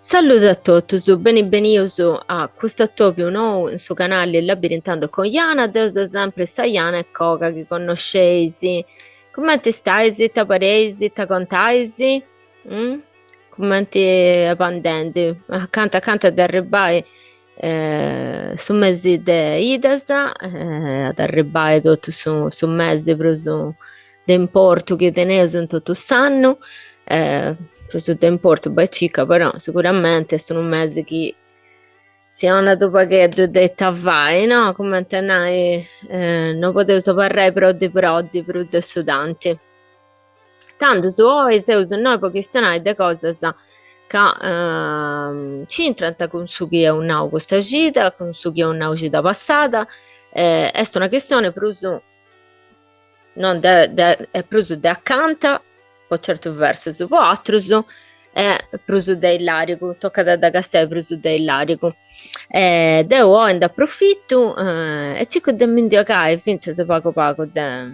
Saludu a totus, beni benius a custu atobiu nou in su canali Labirintando con Jana, deu seu sempri sa Jana 'e Coga chi connosceis. Cumenti stais, ita pareis, ita contais? Cumenti est andendi? Acanta acanta de arribbai su mesi de Idas, at arribbai totu su su mesi prus de importu chi teneus in totu s'annu, prus de importu bai circa, però siguramenti est unu mesi chi si 'onat u' pagheddu de ita fai, no, cumenti a nai no podeus abarrai proddi proddi prus de su tanti. Tandus oi seus innoi po chistionai de cosas ca nc'intrant cun su chi eus nau custa cida, cun su chi eus nau cida passada, est una chistioni prus non de de est prus de acanta po certus versus, po atrus est prus de illarigu, tocat a dda castiai prus de illarigu. Deu oi nd'aprofitu e circu de mi ndi 'ogai fintzas pagu pagu de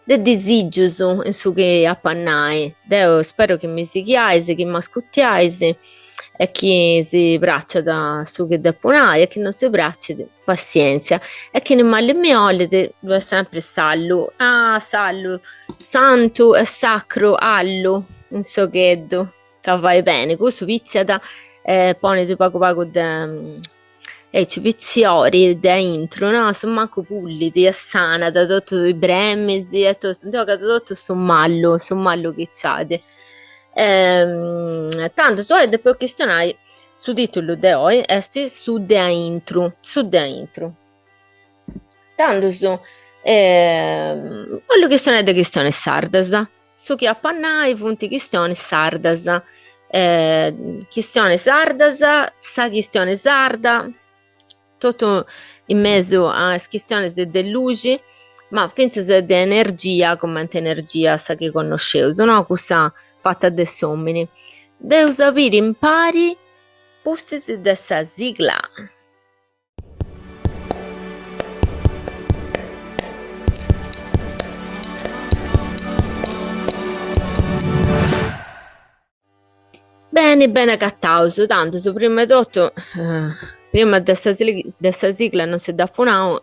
de disìgius in su chi apu a nai. Deu speru chi mi sighiais, chi m'ascutiais e chi si praxat su chi depu nai e chi non si praxit passièntzia e chini mali mi 'olit ddu est sempri s'allu, ah s'allu, santu e sacru allu in s'ogheddu ca fait beni, cussu pitziat e ponit pagu pagu de Aici pitziori de aintru, no, a su mancu pullit e sanat totu is bremis e totu, ndi 'ogat totu su mallu, su mallu chi nc'at. Tandus oi depeus chistionai, su titulu de oi est su de aintru, su de aintru. Tandus 'ollu chistionai de chistionis sardas Su chi apu a nai funt chistionis sardas, chistionis sardas, sa chistioni sarda, totu in mesu a is chistionis de luxi, ma fintzas de energia, cumenti energia sa chi connosceus, no, cussa fata de s'omini. Dd'eus a biri impari pustis de sa sigla. Beni beni agataus, tandus prima 'e totu, prima de sa de sa sigla non si dd'apu nau,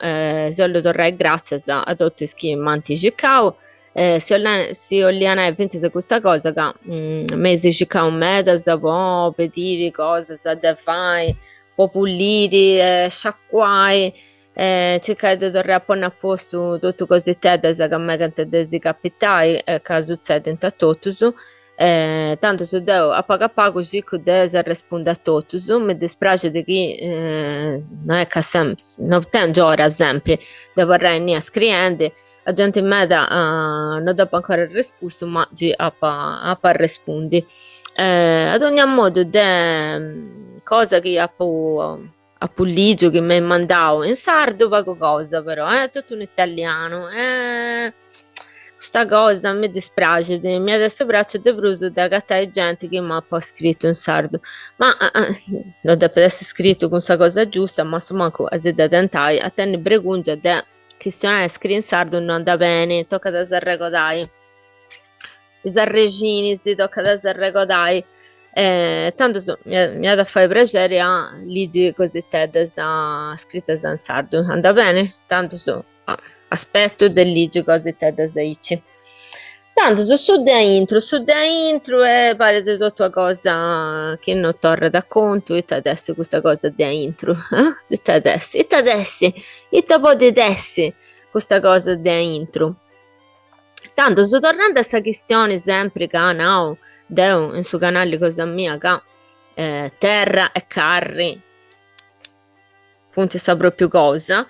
si 'ollu torrai gratzias a totu is chi m'ant circau, si si 'ollia nai fintzas custa cosa ca m'eis circau medas po pediri cosas de fai po pulliri e sciacuai e circai de torrai a ponni a postu totu cositeddas ca megant de si capitai e ca sutzedint a totus, e tandus deu a pagu a pagu circu de s'arrespundi a totus, mi dispraxit chi no est ca sempri, no tengiu ora sempri de abarrai innia scriendi, a genti meda no dd'apu ancora arrespustu ma gei apu apu arrespundi. A dogna modu de cosa chi apu apu ligiu chi m'eis mandau in sardu pagu cosa però eh totu in italianu custa cosa mi dispraxit, mi at essi praxiu de prus de agatai genti chi m'apat scritu in sardu, ma no depit essi scritu cun sa cosa giusta ma a su mancu a si dda tentai a tenni bregungia de Chistionai e scriri in sardu no andat beni, tocat a s'arregodai is arrexinis, tocat a s'arregodai e tandus m'iat a fai prexeri a ligi cositeddas scritas in sardu, andat beni? Tandus aspetu de ligi cositeddas aici. Tandus su de aintru, su de aintru e parit totu una cosa chi no torrat a contu, ita at essi custa cosa de aintru, ita at essi, ita at essi, ita podit essi custa cosa de aintru. Tandus torrendi a sa chistioni sempri ca nau deu in su canali cosa mia ca terra e carri funt sa propriu cosa,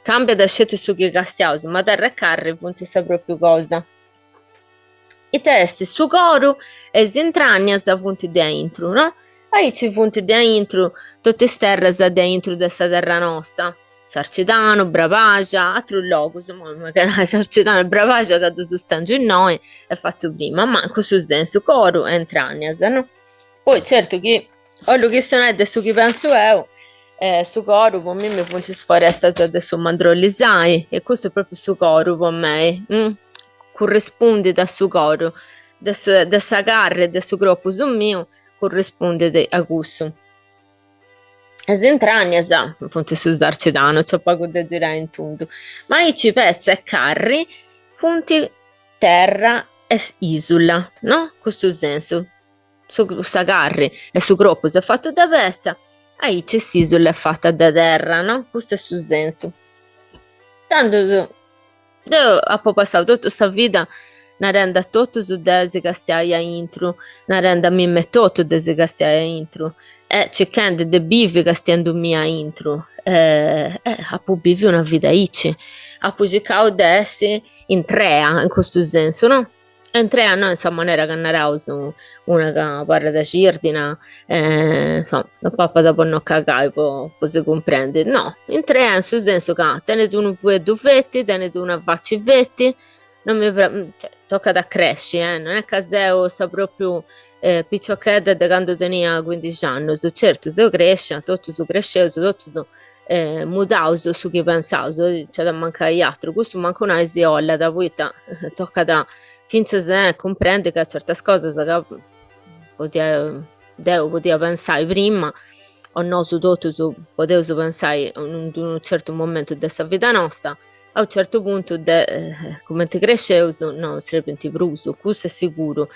Cambiat sceti su chi castiaus, ma terra e carri funt sa propriu cosa. Ita est su coru e is intragnas funt de aintru, no? Aici funt de aintru totu is terras de aintru de sa terra nosta, Sarcidanu, Brabaxa, atrus logus, imoi Sarcidanu e Brabaxa ca ddus tengiu innoi e fatzu prima, ma in cussu sensu, coru e intragnas, no? Poi certu chi 'ollu chistionai de su chi pensu 'eu, su coru po mimmi funt is forestas de su Mandrolisai e cussu est propriu su coru po mei, currispundit a su coru. de de sa carri e de su cropus miu currispundit a cussu. Is intragnas funt su Sarcidanu, nc'est pagu de girai in tundu, ma aici petza e carri funt terra e isula, no? Custu sensu, su sa carri e su cropus est fatu de petza, aici s'isula est fata de terra, no? Custu est su sensu. Tandus Deu apo passau totu sa vida narendi a totus de si castiai a intru, narendi a mimmi etotu de si castiai a intru e circhendi de bivi castiendumì a intru e apu biviu una vida aici, apu circau de essi intrea in custu sensu no Intrea no in sa manera ca naraus una ca abarrat cìrdina e insoma no papat po no cagai po po si cumprendi, no, intrea in su sensu ca tenit unu fueddu feti, tenit una faci feti, non mi cioè tocat a cresci eh, non est ca seu sa propriu piciochedda de candu tenia cuindixi annus, certu seu crescia, totus cresceus, totus mudaus su chi pensaus, nc'at a mancai atru, cussu mancu nai si 'ollat, poita tocat fintzas a cumprendi ca certas cosas ca podia deu podia pensai prima, o nosu totus podeus pensai in unu certu momentu de sa vida nosta, a unu certu puntu de cumenti cresceus non serbint prus, cussu est siguru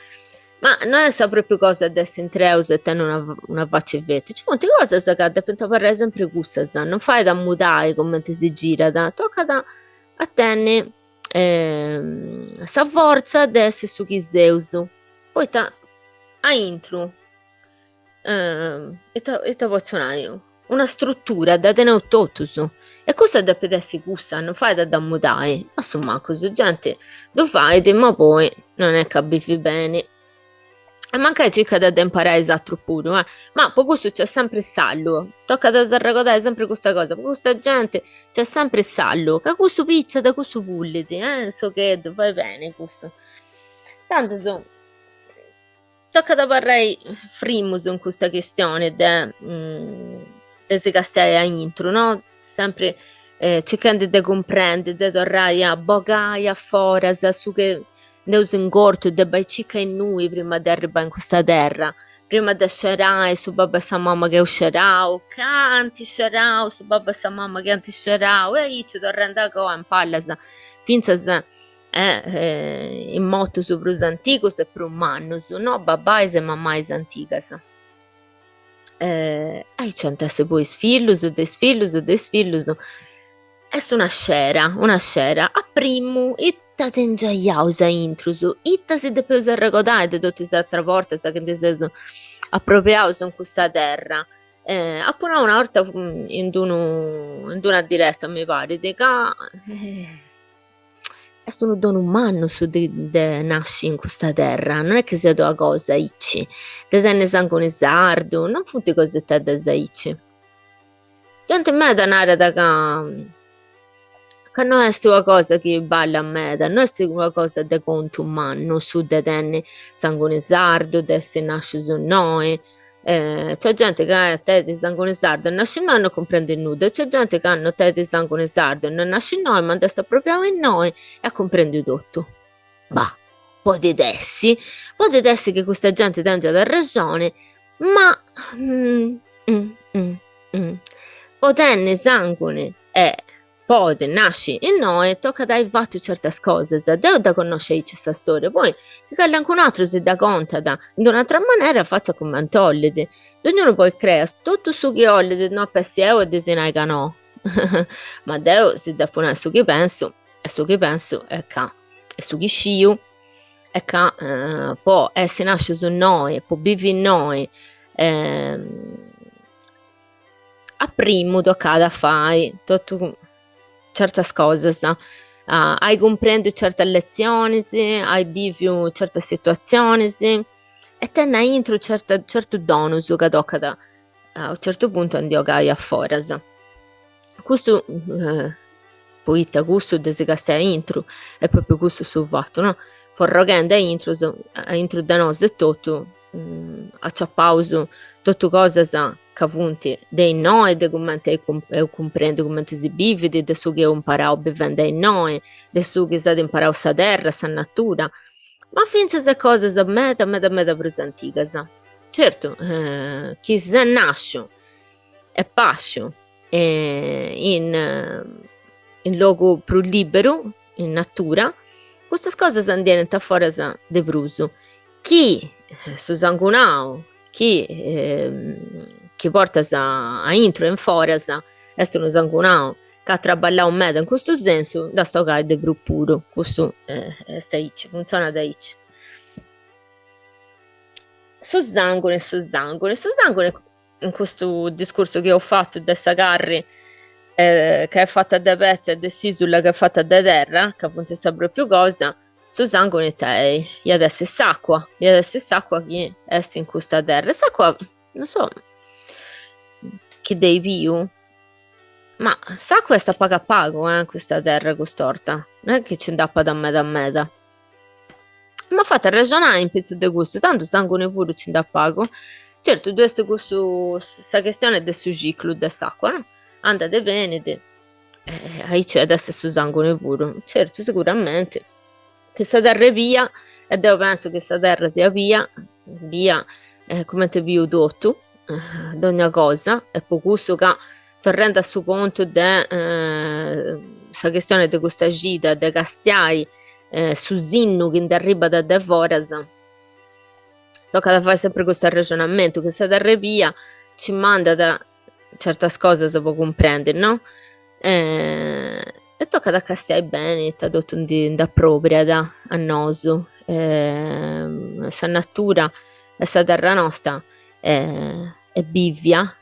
Ma no est sa pròpriu cosa de essi intreus e tenni una una faci feti, nci funt cosas ca depint abarrai sempri cussas, non fait a mudai cumenti si girat, tocat a tenni sa fortza de essi su chi seus, poita aintru ita ita potzu nai, una struttura dda teneus totus e cussa depit essi cussa, non fait a dda mudai, a su mancus genti ddu fait ma poi non est ca bivit beni e mancai circat de imparai is atrus puru eh, ma po cussu nc'est sempri s'allu, tocat a s'arregodai sempri custa cosa, po custa genti nc'est sempri s'allu, ca cussu pitzat, cussu pullit, eh, s'ogheddu, fait beni cussu. Tandus Tocat a abarrai frimus in custa chistioni de de si castiai a intru, no? Sempri circhendi de cumprendi, de torrai a bogai a foras su chi nd'eus ingortu de bai circa innui prima de arribbai in custa terra, prima de scerai su babbu e sa mama chi eus scerau, ca ant scerau su babbu e sa mama chi ant scerau e aici torrendi a coa in pallas fintzas e in motus prus antigus e prus mannus, no babbais e mammais antigas. Aici ant essi poi is fillus de is fillus de is fillus. Est una scera, una scera. A primu, ita tengiaiaus a intrus, ita si depeus arregodai de totu is atras bortas chi ndi seus apropriaus in custa terra. Apu nau una 'orta in d'unu in d'una direta, mi parit, ca Est unu donu mannu su de de nasci in custa terra, non est chi siat una cosa aici, de tenni sanguni sardu, non funt cositeddas aici. Genti meda narat ca ca no est una cosa chi ballat meda, no est una cosa de contu mannu su de tenni sanguni sardu, de essi nascius innoi Nc'est genti ca tenit sanguni sardu e nasciu innoi e no cumprendit nudda, e nc'est genti ca no tenit sanguni sardu e no est nasciu innoi ma nd'est apropriau innoi e at cumprendiu totu. Bah, podit essi, podit essi chi custa genti tengiat arrexoni, ma po tenni sanguni e Podi nasci innoi tocat a ai fatu certas cosas, deu dda connosciu aici sa storia, poi chi calincun'atru si dda contat in d'un'atra manera fatzat cumenti 'ollit, dognunu podit crei totu su chi 'ollit, no ap'essi 'eu a ddis nai ca no, ma deu si depu nai su chi pensu e su chi pensu est ca, e su chi sciu est ca po essi nascius innoi, po bivi innoi A primu tocat a fai totu certas cosas, ai cumprendiu certas letzionis, ai biviu certas situatzionis e tenni aintru certa certus donus ca tocat a u' certu puntu a ndi 'ogai a foras. Custu poita custu de si castiai aintru est propriu custu su fatu no, forroghendi aintru aintru de nosu etotu aciapaus totu cosas ca funt de innoi, de cumenti eus cumprendiu cumenti si bivit, de su chi eus imparau bivendi a innoi, de su chi s'at imparau sa terra, sa natura. Ma fintzas e cosas meda meda meda prus antigas. Certu, chi ses nasciu e pasciu in in logu prus liberu, in natura, custas cosas ndi 'enint a foras de prus. Chi su sangunau chi chi portas a intru e in foras est unu sangunau ca at traballau meda in custu sensu, nd'as a 'ogai de prus puru, custu est aici, funtzionat aici. Su sanguni, su sanguni, su sanguni in custu discursu chi eus fatu de sa carri ca est fata de petza e de s'isula ca est fata de terra, ca funt sa propriu cosa, su sanguni ita est? Iat essi s'acua, iat essi s'acua chi est in custa terra e s'acua, non so chi dd'eis biu, ma s'acua est a pagu a pagu eh in custa terra cust'orta, no est chi nci nd'apat meda meda. M'at fatu arrexonai in pitzus de custu, tantu sanguni puru nci nd'at pagu. Certu ddu est cussu sa chistioni de su ciclu de s'acua no, andat e benit e aici at essi su sanguni puru, certu siguramenti chi sa terra est bia e deu pensu chi sa terra siat bia, bia cumenti biu totu, dogna cosa, e po cussu ca torrendi a su contu de sa chistioni de custa cida de castiai su sinnu chi nd'arribat de foras, tocat a fai sempri custu arrexonamentu, chi sa terra est bia nci mandat certas cosas po cumprendi, no? E tocat a castiai beni ita totu ndi nd'apropriat a nosu, sa natura e sa terra nosta est bivia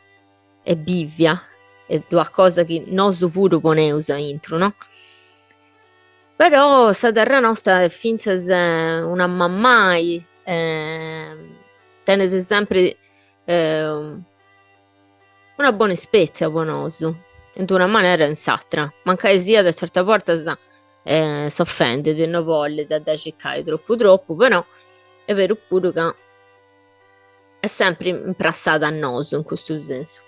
est bivia e ddu at cosa chi nosu puru poneus aintru, no? Però sa terra nosta est fintzas una mammai, tenet sempri una bona ispetzia po nosu, in d'una manera o in s'atra, mancai siat certas bortas s'ofendit, no bollit a dda circai tropu tropu, però est beru puru ca est sempri imprassada a nosu in custu sensu.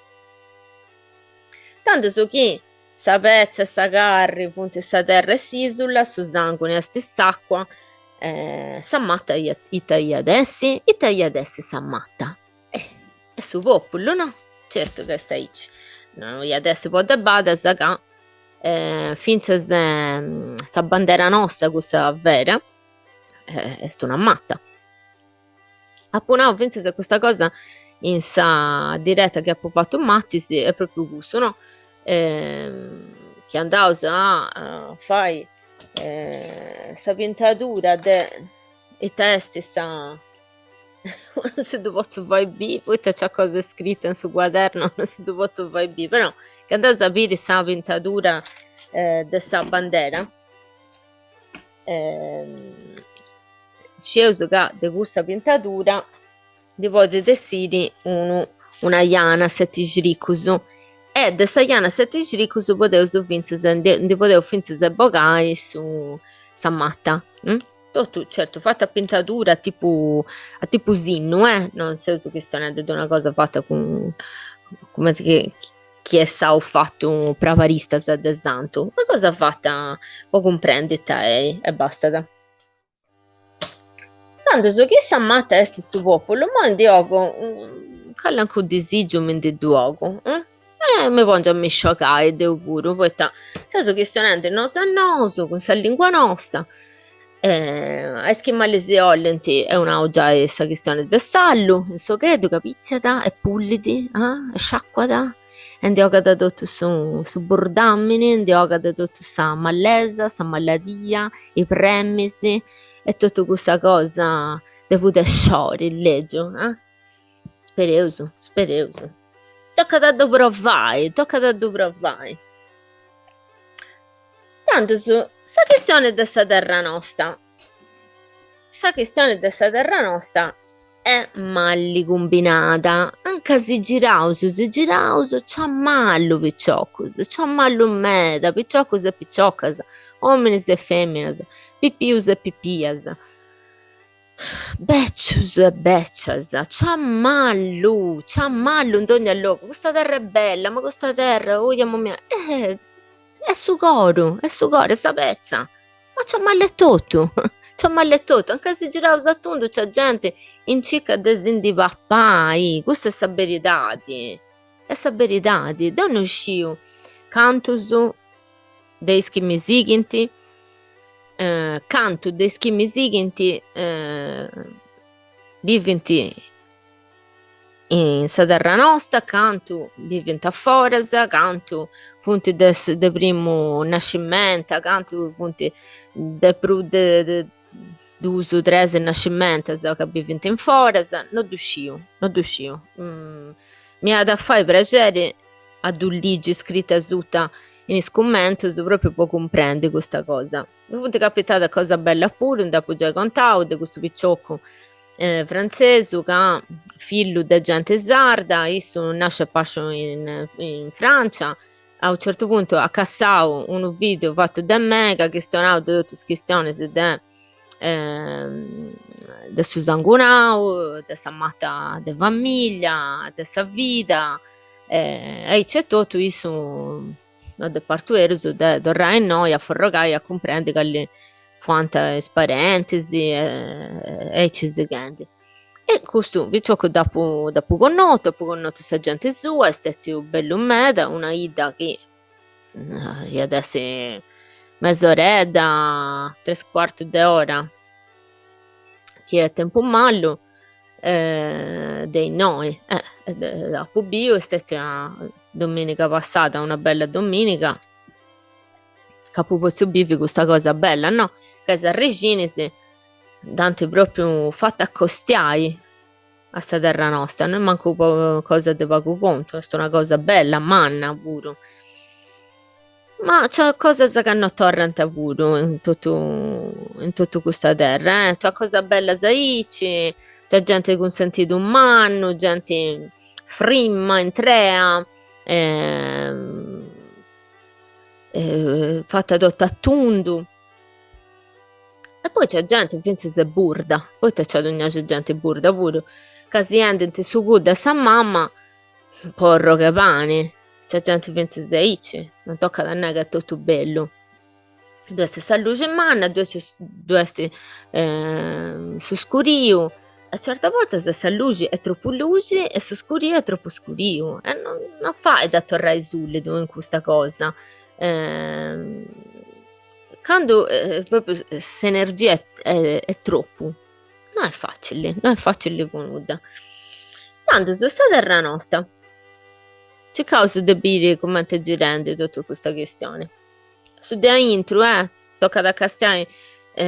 Tandus chi sa petza e sa carri funt sa terra e s'isula, su sanguni est s'acua, sa mata ita iat essi? Ita iat essi sa mata? Eh, est su populu, no? Certu ca est aici. No iat essi po de badas ca fintzas sa bandera nosta, cussa vera, est una mata. Apu nau fintzas custa cosa in sa direta chi apu fatu martis, est propriu cussu, no? Chi andaus a fai sa pintadura de ita est sa Non si ddu potzu fai biri, poita nc'at cosa scrita in su cuadernu, non si ddu potzu fai biri, però chi andaus a biri sa pintadura de sa bandera, scieus ca de cussa pintadura ndi podit essiri unu una jana a seti xricus e de sa jana a seti xricus podeus fintzas ndi podeus fintzas bogai su sa mata Totu, certu, fatu a pintadura a tipu a tipu sinnu eh, non seus chistionendi de una cosa fata cun cumenti chi chi essaus fatu prabaristas de santu, una cosa fata po cumprendi ita est e bastat. Tandus chi sa mata est su populu, immoi ndi 'ogu calincunu disigiu mi ndi ddu 'ogu E mi pongiu a mi sciocai deu puru, poita seus chistionendi nosu a nosu, cun sa lingua nosta, a is chi mali si 'ollint eus nau giai sa chistioni de s'allu in s'ogheddu ca pitziat e pullit e sciacuat e ndi 'ogat totu su su burdamini, ndi 'ogat totu sa malesa, sa maladia, is bremis e totu cussa cosa de pudesciori legiu Spereus, spereus. Tocat a ddu provai, tocat a ddu provai. Tandus, sa chistioni de sa terra nosta, sa chistioni de sa terra nosta est malli cumbinada, anca si giraus, si giraus, nc'at mallu piciocus, nc'at mallu meda, piciocus e piciocas, ominis e feminas, pipius e pipias. Bècius e bècias, nc'at mallu, nc'at mallu in dogna logu, custa terra est bella, ma custa terra, oja mama mia, est su coru, est su coru, est sa petza, ma nc'at mallu etotu, Nc'at mali totu, anca si giraus a tundu nc'at genti in circa de si ndi papai, custa est sa beridadi, est sa beridadi, deu no sciu cantus de is chi mi sighint, cantu de is chi mi sighint bivint in sa terra nosta, cantu bivint a foras, cantu funt de de primu nascimenta, cantu funt de prus de dus tres nascimentas ca bivint in foras, no ddu sciu, no ddu sciu. M'iat a fai praxeri a ddu ligi scritu asuta in is cummentus propriu po cumprendi custa cosa. Mi funt capitadas cosas bellas puru, nd'apu giai contau de custu piciocu frantzesu ca fillu de genti sarda, issu nasciu e pasciu in in Francia, a unu certu puntu at cassau unu video fatu de mei ca chistionau de totu is chistionis de de su sangunau, de sa mata de familia, de sa vida, e aici etotu issu no dd'est partu 'erus de torrai innoi a forrogai a cumprendi cali fuant is parentis e aici sighendi. E custu piciocu dd'apu dd'apu connotu, apu connotu sa genti sua, est stetiu bellu meda, una 'idda chi iat essi mes'oredda, tres cuartus de ora, chi est tempus malu de innoi, apu biu est stetia dominica passada una bella dominica ca apu potziu bivi custa cosa bella no, ca is arrexinis dd'ant propriu fatu acostiai a sa terra nosta, no est mancu cosa de pagu contu, est una cosa bella, manna puru. Ma nc'at cosas ca no torrant puru in totu in totu custa terra, eh, nc'at cosas bellas aici, nc'at genti cun sentidu mannu, genti frimma, intrea, fata totu a tundu. E poi nc'at genti fintzas burda, poita nc'at 'onniaxi genti burda puru, ca si 'endint su culu de sa mama Po arrogh'e pani, nc'at genti fintzas aici, non tocat a nai ca est totu bellu. Ddu est sa luxi manna, ddu est ddu est su scuriu, e certas bortas sa luxi est tropu luxi e su scuriu est tropu scuriu e non non fait a torrai sulidu in custa cosa. Candu propriu s'energia est tropu No est facili, no est facili po nudda. Tandus, sa terra nosta. Circaus de biri cumenti est girendi totu custa chistioni. Su de aintru, eh, tocat a castiai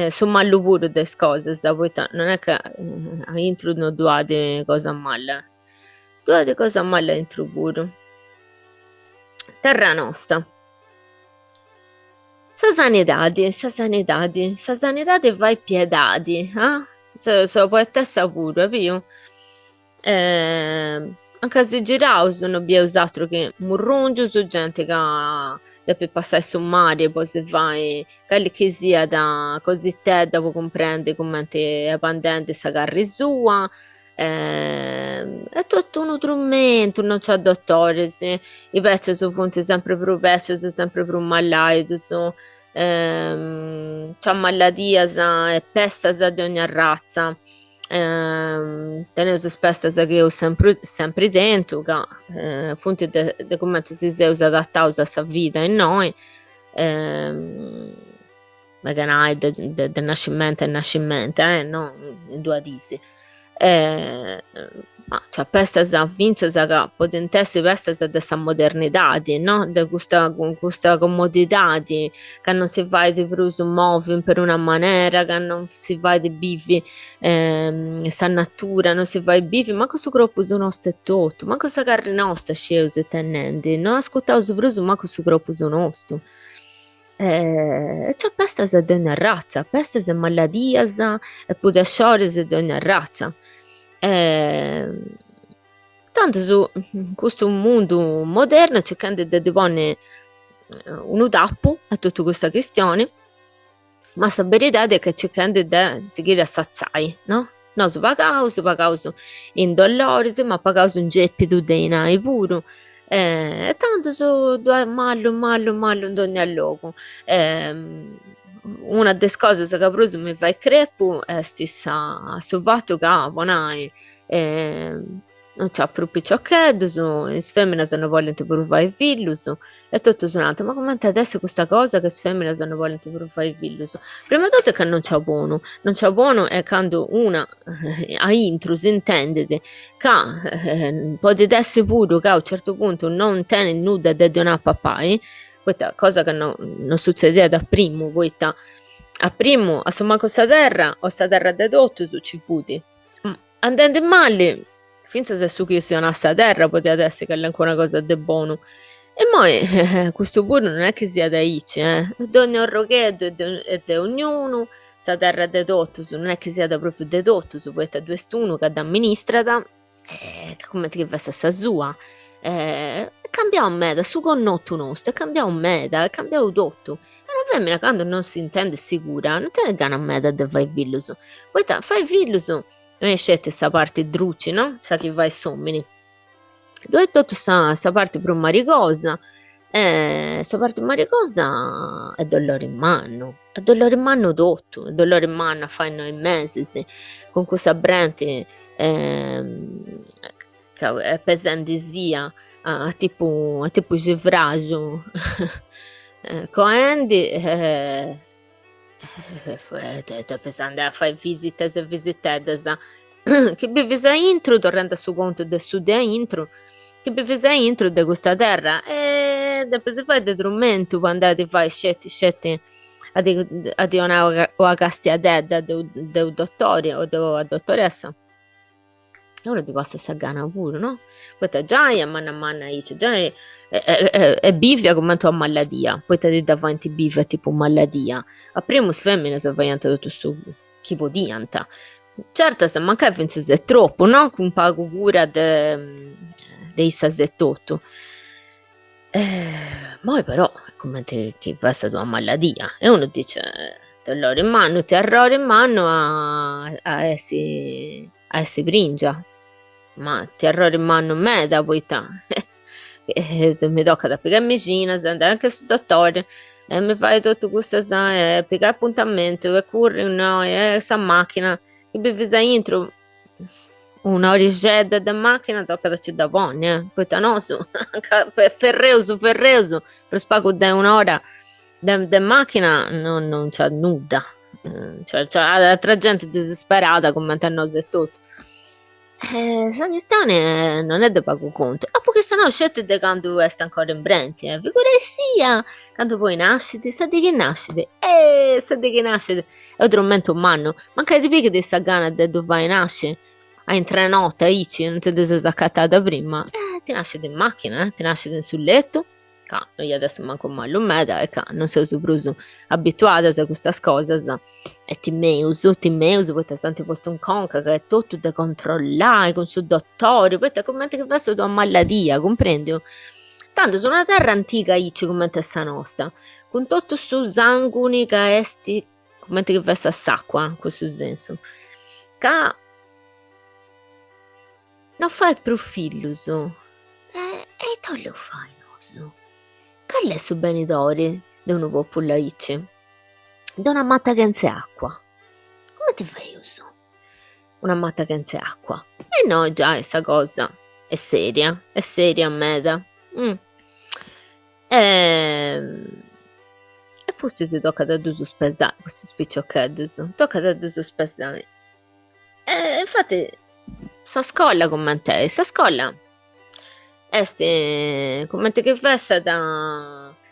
su mallu puru de is cosas, poita non est ca aintru no ddu at cosa malla, ddu at cosa malla aintru puru. Terra nosta. Sa sanidadi, sa sanidadi, sa sanidadi fait piedadi, ah? Seu seu poetessa puru, as biu? Anca si giraus no bieus atru chi murrungius, genti ca depit passai su mari po si fai cali chi siat cositedda po cumprendi cumenti est andendi sa carri sua Est totu unu trumentu, non nc'at dotoris, is becius funt sempri prus becius e sempri prus malaidus, nc'at maladias e pestas de ogna arratza, teneus is pestas chi eus sempri sempri tentu ca funt de de cumenti si seus adataus a sa vida innoi megu a nai de de nascimenta in nascimenta eh no in duas dis ma nc'at pestas fintzas ca podint essi pestas de sa modernidadi no de custa custa comodidadi ca non si fait prus movi in peruna manera ca non si fait bivi sa natura non si fait bivi mancu su cropus nostu etotu mancu sa carri nosta scieus ita nendi no ascurtaus prus mancu su cropus nostu E nc'at pestas de ogna arratza, pestas e maladias e pudesciores de ogna arratza. Tandus custu mundu modernu est circhendi de ddi ponni unu tapu a totu custa chistioni, ma sa beridadi est ca est circhendi de sighiri a satzai, no? Nosu pagaus, pagaus in dolloris, ma pagaus in gepidu de 'inai puru e tandus ddu at mallu mallu mallu in dogna logu. Una de is cosas ca prus mi fait crepu est sa su fatu ca, po nai, non nc'at prus piciocheddus, is feminas no bolint prus fai fillus e totus nant, ma cumenti at essi custa cosa ca is feminas no bolint prus fai fillus? Prima 'e totu ca non nc'at bonu, non nc'at bonu est candu una aintru s'intendit ca podit essi puru ca a u' certu puntu non tenit nudda de donai a papai, poita cosa ca no no sutzediat a primu, poita a primu a su mancu sa terra o sa terra de totus nci fut, andendi mali fintzas su chi si 'onat sa terra podiat essi calincuna cosa de bonu, immoi custu puru non est chi siat aici eh, dogna arrogheddu est de ognunu, sa terra de totus non est chi siat propriu de totus, poita ddu est unu ca dd'amministrat e cumenti chi fessat sa sua. Est cambiau meda, su connotu nostu est cambiau meda, est cambiau totu. E una femina candu non s'intendit sigura non tenit gana meda de fai fillus, poita fai fillus non est sceti sa parti druci, no, sa chi fait s'omini, ddu est totu sa sa parti prus marigosa e sa parti marigosa est dolori mannu, est dolori mannu totu, est dolori mannu a fai noi mesis cun cussa brenti ca est pesendisia a tipu a tipu civraxu coendi e depis andai a fai visitas e visiteddas chi bivis aintru, torrendi a su contu de su de aintru, chi bivis aintru de custa terra e depis fai de trumentu po andai a ti fai sceti sceti a ti a ti 'onai una castiadedda de de u' dotori o de una dotoressa. E unu ddi passat sa gana puru, no? Poita giai est manna manna aici, giai est bivia cumenti una malladia, poita ti dda faint bivi a tipu malladia. A primu is feminas faiant totu su chi podiant, certas mancai finzas e tropu, no? Cun pagu cura de de issas etotu. Immoi però est cumenti chi fessat una malladia e unu dice dolori mannu, terrori mannu a a essi a essi pringia, ma terrori mannu meda poita mi tocat a pigai mexinas, andai anche su dotori e mi fai totu cussas e pigai apuntamentu e curri innoi e sa macchina, chi bivis aintru Una orixedda de machina tocat a ci dda ponni, eh, poita nosu ferreus ferreus prus pagu de un'ora de de machina no non nc'at nudda, cioè nc'at atra genti disisperada cumenti a nosu etotu. Sa chistioni non est de pagu contu, apu chistionau sceti de candu est ancora in brenti, eh, figuraisia candu poi nascit, sa dì chi nascit, eh sa dì chi nascit Est u' trumentu mannu, mancai ti pighit sa gana de ddu fai nasci a intr'e note aici, non ti ddu ses acatada prima, eh ti nascit in machina, eh, ti nascit in su letu, ca non iat essi mancu malu meda e ca non seus prus abituadas a custas cosas e timeus, timeus poita s'ant postu in conca ca est totu de controllai cun su dotori, poita cumenti chi fessat una malladia, cumprendiu? Tandus una terra antiga aici cumenti est sa nosta Cun totu su sanguni ca est cumenti chi fessat s'acua in cussu sensu, ca no fait prus fillus, e ita 'oleus fai nosu? Cali est su benidori de unu populu aici? De una mata chentze acua? Cumenti faeus una mata chentze acua? E innoi giai sa cosa est seria, est seria meda. E pustis tocat a ddus spesai, custus piciocheddus, tocat a ddus spesai. E infati sa scola coment'est, sa scola est cumenti chi fessat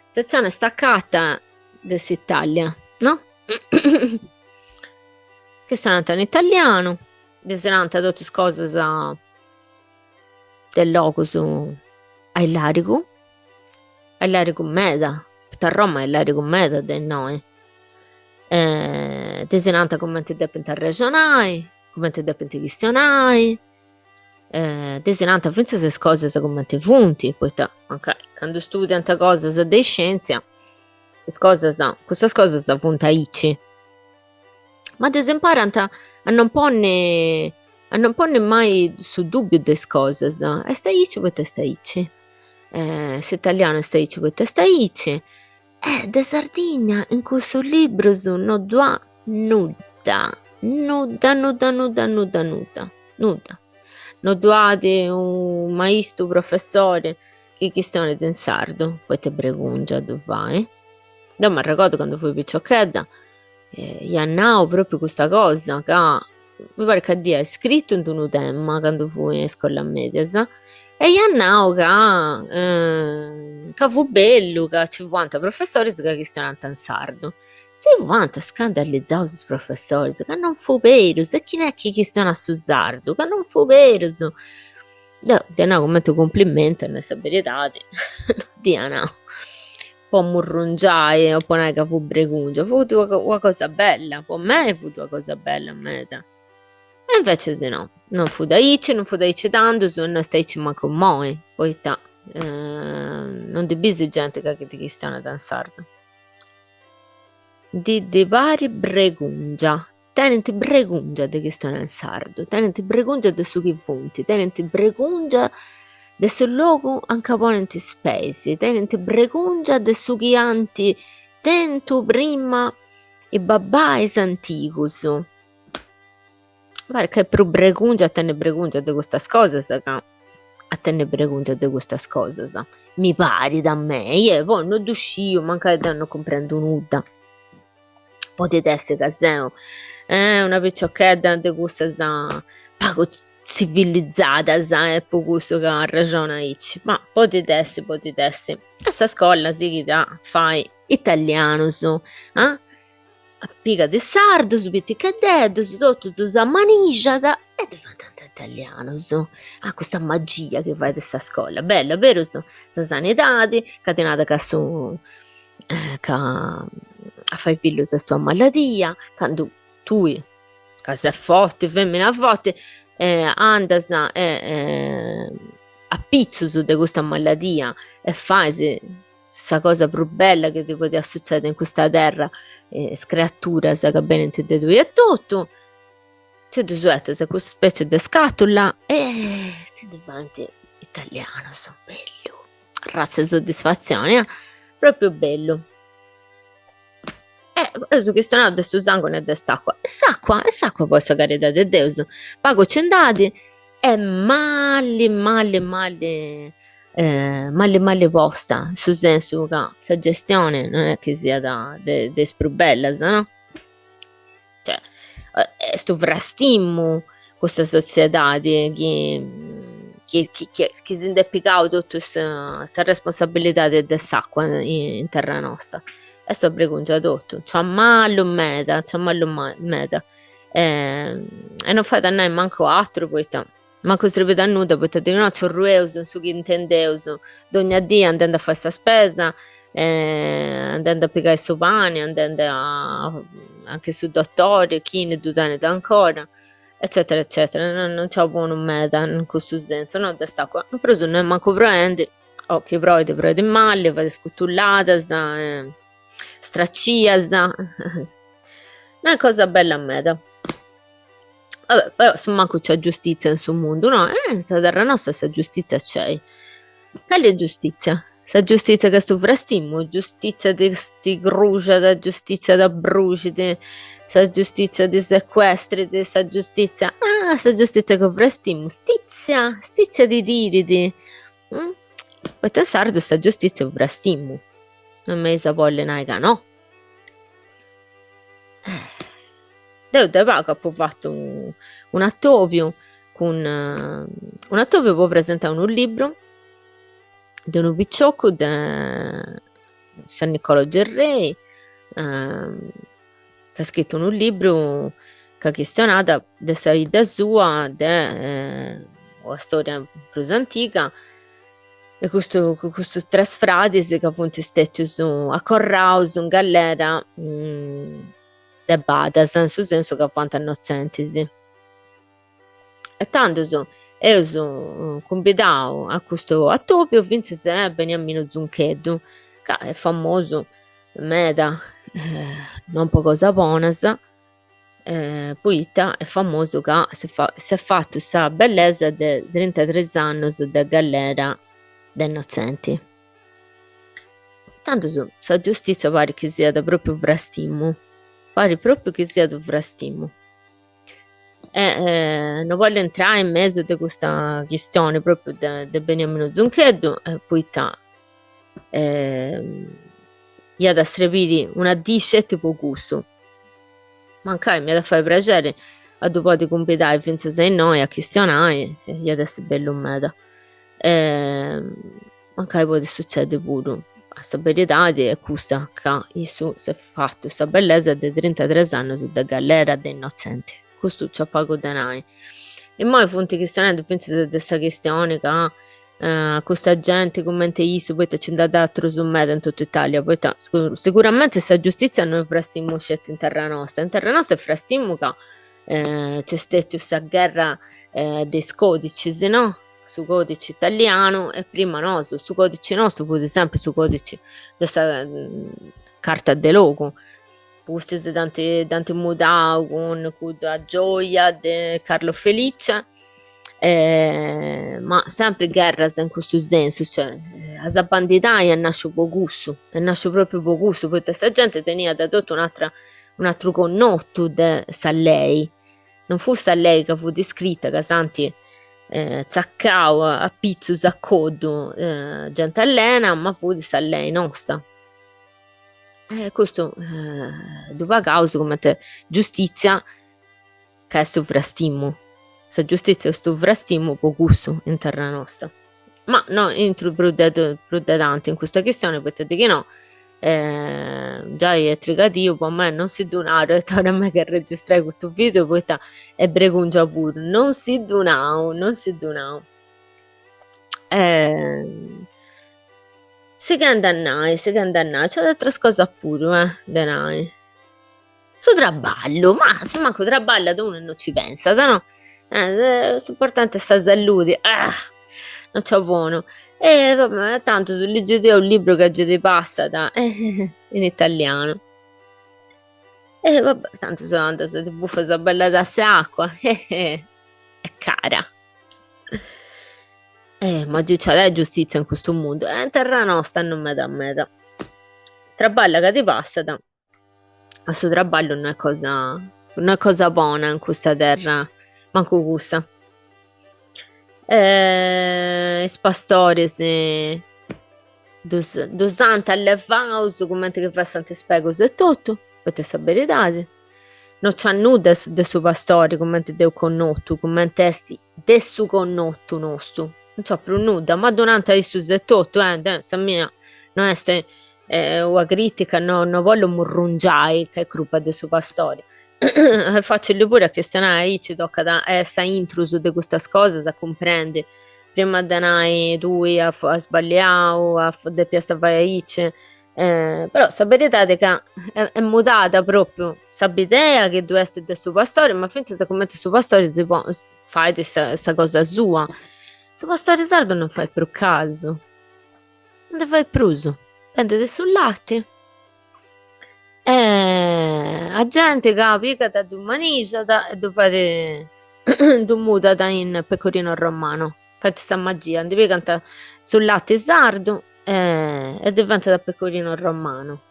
sezione staccata de s'Italia, no? Chistionant in italianu, ddis nant totus is cosas de logus a illarigu, a illarigu meda, poita Roma est illarigu meda de innoi, ddis nant cumenti depint arrexonai, cumenti depint chistionai, ddis nant fintzas is cosas cumenti funt, poita mancai candu studiant cosas de iscientzia is cosas, custas cosas funt aici Ma ddis imparant a non ponni a non ponni mai su dubbiu de is cosas, est aici poita est aici, s'italianu est aici poita est aici. E de Sardigna in cussus librus no ddu at nudda, nudda nudda nudda nudda nudda, nudda. No ddu at unu maistu professori chi chistionit in sardu, poita est bregungia a ddu fai. Deu m'arregodu candu fui piciochedda ia nau propriu custa cosa ca mi parit ca dd'ia scritu in d'unu tema candu fui in iscolas medias e ia nau ca ca fut bellu ca ci fuant professoris ca chistionant in sardu. Si fuant scandalizaus is professoris ca non fut berus e chini est chi chistionat su sardu, ca non fut berus. Deu dd'ia nau cumenti cumplimentu a nai sa beridadi, no dd'ia nau po murrungiai o po nai ca fut bregungia, fut una cosa bella, po mei fut una cosa bella meda. E invecias no, non fut aici, non fut aici tandus e no est aici mancu immoi, poita non ndi bisi genti ca ti chistionat in sardu. Ndi ddi parit bregungia Tenint bregungia de chistionai in sardu, tenint bregungia de su chi funt, tenint bregungia de su logu anca ponint is peis, tenint bregungia de su chi ant tentu prima is babbais antigus. Parit ca est prus bregungia a tenni bregungia de custas cosas ca a tenni bregungia de custas cosas, mi parit a mei, e poi no ddu sciu, mancai deu no cumprendu nudda. Podit essi ca seu una piciochedda de cussas pagu tzivilizadas e po cussu ca arrexonu aici, ma podit essi podit essi. E sa scola sighit a fai italianus, ah pigat is sardus piticheddedus, totu ddus ammanixat e diventant italianus. Ah custa magia chi fait sa scola, bella berus? Sa sanidadi, ca ti narat ca su ca a fai fillus est una maladia, candu tui ca ses forti, femina forti, andas e apitzus de custa maladia e fais sa cosa prus bella chi ti podiat sutzedi in custa terra, is creaturas ca benint de tui etotu, ti ddus 'etas in custa specie de scatula e ti ndi faint italianus, bellu Arratza 'e soddisfatzioni, ah! Propriu bellu. E eus chistionau de su sanguni e de s'acua. E s'acua, e s'acua po sa caridadi 'e Deus, pagu ci nd'at e mali mali mali mali mali posta, in su sensu ca sa gestioni non est chi siat de de is prus bellas, no? Cioè, est unu frastimu custa sotziedadi chi chi chi si nd'est pigau totu sa responsabilidadi de s'acua in terra nosta. Est una bregungia totu, nc'at malu meda, nc'at malu meda e non fait a nai mancu aturu poita mancu srebit a nudda poita de nci arrueus in su chi intendeus dogna dì andendi a fai sa spesa, andendi a pigai su pani, andendi a anche su dotori, chini ddu tenit ancora, eccetera eccetera, non nc'at bonu meda in custu sensu, no de s'acua, in prus no est mancu proendi, o chi proit proit mali, fait scutulladas, stracias, no est cosa bella meda. Vabbè, però assumancu nc'est giustizia in su mundu, no? Eh, in sa terra nosta sa giustizia nc'est. Cali est giustizia? Sa giustizia ca est unu frastimu, giustizia ti scruxat, giustizia t'abbruxit, sa giustizia ti sequestrit, sa giustizia, ah, sa giustizia ca est unu frastimu, stizia, stizia ti tirit, poita in sardu sa giustizia est unu frastimu, non m'eis a bolli nai ca no. Deu de pagu apu fatu un'atobiu cun un'atobiu po presentai unu libru de unu piciocu de San Nicolò Gerrei ca at scritu unu libru ca chistionat de sa 'idda sua de una storia prus antiga E custu custus tres fradis ca funt stètius acorraus in gallera de badas, in su sensu ca fuant innotzentis. E tandus eus cumbidau a custu atobiu fintzas a Beniaminu Zuncheddu, ca est famosu meda, non po cosas bonas, poita est famosu ca s'est fatu sa bellesa de trintatres annus de gallera de innotzenti. Tandus sa giustìtzia parit chi siat pròpriu frastimu, parit pròpriu chi siat unu frastimu. E no bollu intrai in mesu de custa chistioni pròpriu de de Beniaminu Zuncheddu poita iat a srebiri una dì sceti po cussu. Mancai m'iat a fai prexeri a ddu podi cumbidai fintzas a innoi a chistionai, iat essi bellu meda. Mancai podit sutzedi puru, ma sa beridadi est custa, ca issu s'est fatu sa bellesa de trintatres annus de gallera de innotzenti, custu nc'at pagu de nai. Immoi funt chistionendi fintzas de sa chistioni ca custa genti cumenti issu, poita nci nd'at atrus meda in totu Italia, poita siguramenti sa giustizia no est frastimu sceti in terra nosta, in terra nosta est frastimu ca nc'est stetiu sa gherra de is codicis no su codici italianu e prima nosu, su codici nostu fut sempri su codici de sa Carta de Logu, pustis dd'ant dd'ant mudau cun cudda gioia de Carlo Felice, ma sempri gherras in custu sensu, cioè sa bandidai est nasciu po cussu, est nasciu propriu po cussu, poita sa genti teniat totu un'atera un'ateru connotu de sa lei Non fut sa lei ca fut iscrita ca s'ant tzacau a pitzus a coddu genti allena, ma fut sa lei nosta. E custu ddu pagaus cumenti giustizia ca est u' frastimu. Sa giustizia est u' frastimu po cussu in terra nosta. Ma no intru prus de prus de tanti in custa chistioni poita de chi no giai est trigadiu po mei non si ddu naru e torra a megu a registrai custu video poita est bregungia puru, non si ddu nau, non si ddu nau. Sighendi a nai, sighendi a nai, nc'at ateras cosas puru de nai. Su traballu, ma su mancu traballat unu e no ci pensat, no? S'importanti est sa saludi, ah! No nc'at bonu. E va tantu si ligit unu libru ca gei ti passat in italianu. E va bè, tantu andas ti bufas una bella tassa 'e acua, est cara. Ma gei nci at giustizia in custu mundu, e in terra nosta no meda meda. Traballa ca ti passat A su traballu no est cosa no est cosa bona in custa terra, mancu cussa. Is pastoris ddus ddus ant allevaus cumenti chi fessant is pegus e totu, poita est sa beridadi, no nc'at nudda de su pastori cumenti dd'eus connotu, cumenti est de su connotu nostu, no nc'at prus nudda, ma ddu nant issus e totu, eh, sa mia no est Una critica no no bollu murrungiai ca est crupa de su pastori. Est facili puru a chistionai aici, tocat a essi aintrus de custas cosas a cumprendi, prima de nai tui as sballiau, depiast fai aici, però sa beridadi est ca est mudada propriu sa bidea chi ddu est de su pastori, ma fintzas cumenti su pastori si fait sa cosa sua. Su pastori sardu non fait prus casu Non ndi fait prus, bendit su lati e a genti ca pigat ddu manixat e ddu fait ddu mudat in pecorino romano, fait sa magia, ndi pigant su lati sardu e diventat pecorino romano.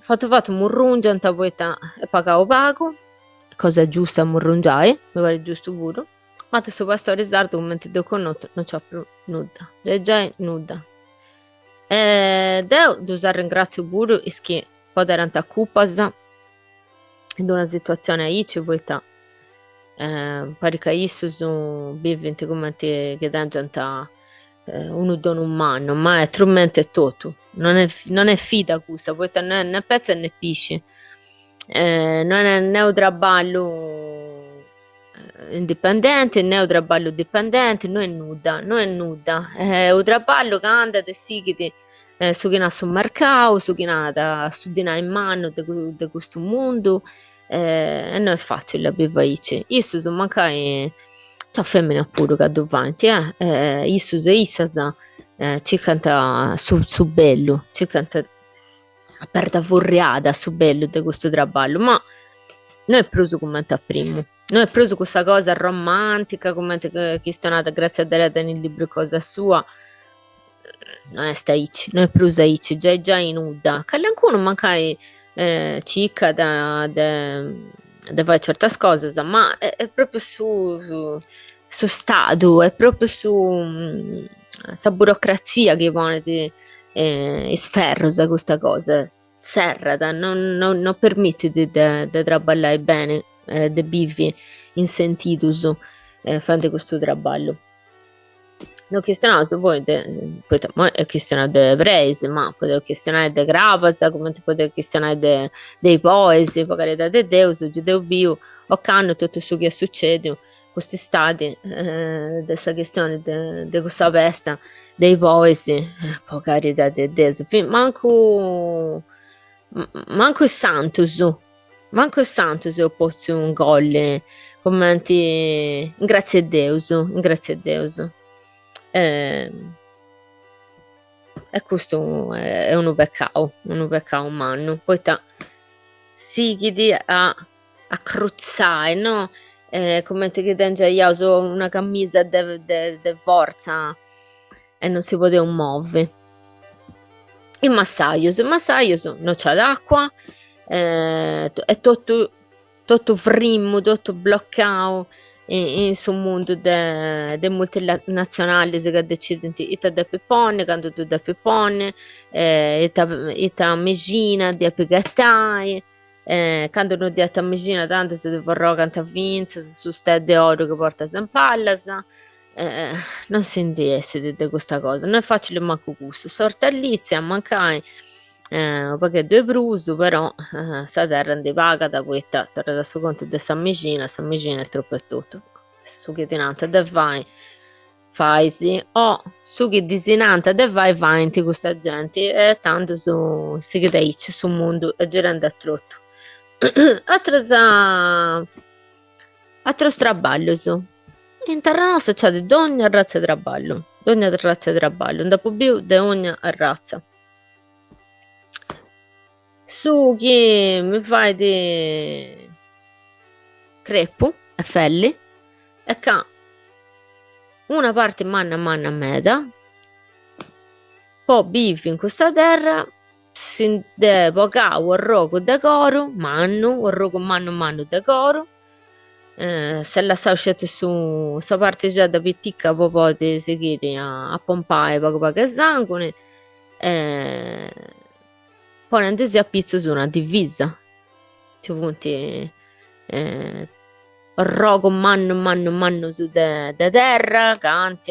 Fatu fatu murrungiant poita est pagau pagu, cosa giusta a murrungiai, mi parit giustu puru, ma de su pastori sardu cumenti dd'eus connotu non nc'at prus nudda, giai giai nudda. E deu ddus arringratziu puru is chi poderant cupas in d'una situatzioni aici poita parit ca issus bivint cumenti chi tengiant unu donu mannu, ma est trumentu e totu, non est non est vida cussa, poita no est ne petza e ne pisci, no est ne unu traballu indipendenti ne unu traballu dipendenti, no est nudda, no est nudda, est unu traballu ca andat e sighit su chi nat su mercau, su chi nat su dinai mannu de de custu mundu e no est facili a bivi aici, issus mancai nc'at feminas puru ca ddu faint eh, issus e issas circant su su bellu, circant a perda furriada su bellu de custu traballu, ma no est prus cumenti a primu. No est prus cussa cosa romantica cumenti chistionat Grazia Deledda in is librus cosa sua, no est aici, no est prus aici, giai giai nudda. Calincunu mancai circat de de fai certas cosas, ma est propriu su su stadu, est propriu su sa burocrazia chi ponit is ferrus a custa cosa, serrat, non non permitit de de traballai beni e de bivi in sentidus faendi custu traballu. No chistionaus poi de, poita imoi eus chistionau de preis, ma podeus chistionai de crabas, cumenti podeus chistionai de de is bois, po caridadi de Deus, gei dd'eus biu ocannu totu su chi est sucediu cust'istadi de sa chistioni de de cussa pesta de is bois, po caridadi de Deus, mancu mancu is santus Mancu is santus eus potziu ingolli cumenti in grazia 'e Deus, in grazia 'e Deus. E custu est unu pecau, unu pecau mannu, poita sighit a acrutzai, no, cumenti chi tengiaiaus una camisa de de fortza e non si podeus movi. Is massajus, is massajus no nc'at acua, est totu totu frimu, totu blocau in su mundu de de is multinatzionalis ca decidint ita depit ponni, candu ddu depit ponni, ita ita mexina depit ghetai, candu no ddi 'etat mexina tandus ti forrogant finzas su steddu 'e oru chi portas in pallas Non si ndi essit de custa cosa, no est facili mancu cussu, s'ortallizia mancai unu pagheddu 'e prus, però sa terra ndi pagat poita torrat a su contu de sa mexina, sa mexina est tropu e totu, su chi ti nant de fai fais o su chi ddis nant de fai faint custa genti e tandus sighit aici su mundu est girendi a trotu. Ateras Aterus traballus. In terra nosta nc'at dogna arratza 'e traballu, dogna arratza 'e traballu, nd'apu biu de ogna arratza. Su chi mi fait crepu e felli est ca una parti manna manna meda po bivi in custa terra Si nd'est bogau u' arrogu de coru mannu, u' arrogu mannu mannu de coru, s'est lassau sceti su sa partixedda pitica po podi sighiri a pompai pagu pagu 'e sanguni e ponendisì apitzus una divisa, nci funt arrogus mannu mannu mannus de de terra ca ant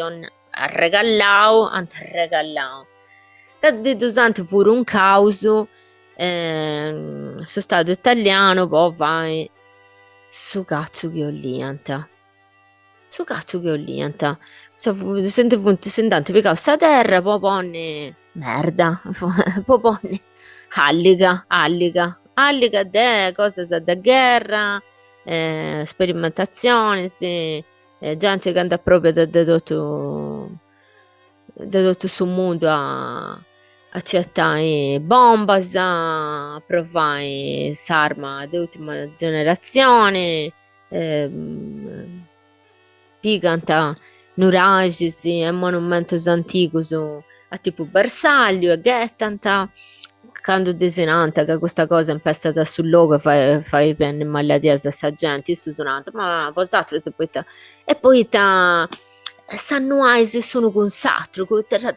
arregallau, ant arregallau, ca ddus ant furuncaus su stadu italianu po fai su catzu chi 'oliant, su catzu chi 'oliant, si ndi funt, si nd'ant pigau sa terra po ponni merda, po ponni alliga, alliga, alliga de cosas de gherra, sperimentatzionis Genti ca nd'aprobiat de totu de totu su mundu a a nci 'etai bombas, a provai s'arma de ultima generatzioni, pigant nuraxis e monumentus antigus a tipu bersagliu e ghetant, candu ddis nant ca custa cosa impestat su logu e fait fait benni maladias a sa genti, issus nant, ma bosatrus poita e poita s'annuais s'unu cun s'aturu, tra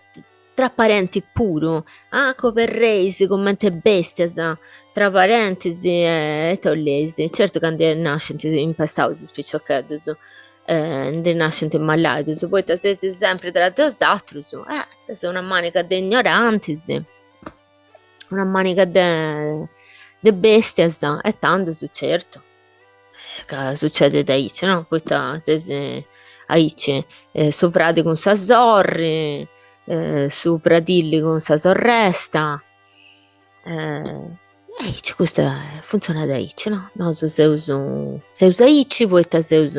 tra parentis puru, ah coberreis cumenti bestias tra parentis e ita 'olleis, certu ca ndi nascint impestaus is piciocheddus ndi nascint malaidus, poita seis sempri tra de 'osatrus, eh seis una maniga de ignorantis, una maniga de de bestias, e tandus certu ca sucedit aici, no, poita seis aici, su fradi cun sa sorri, su fradilli cun sa sorresta Aici custa funtzionat aici, no? Nosu seus seus aici poita seus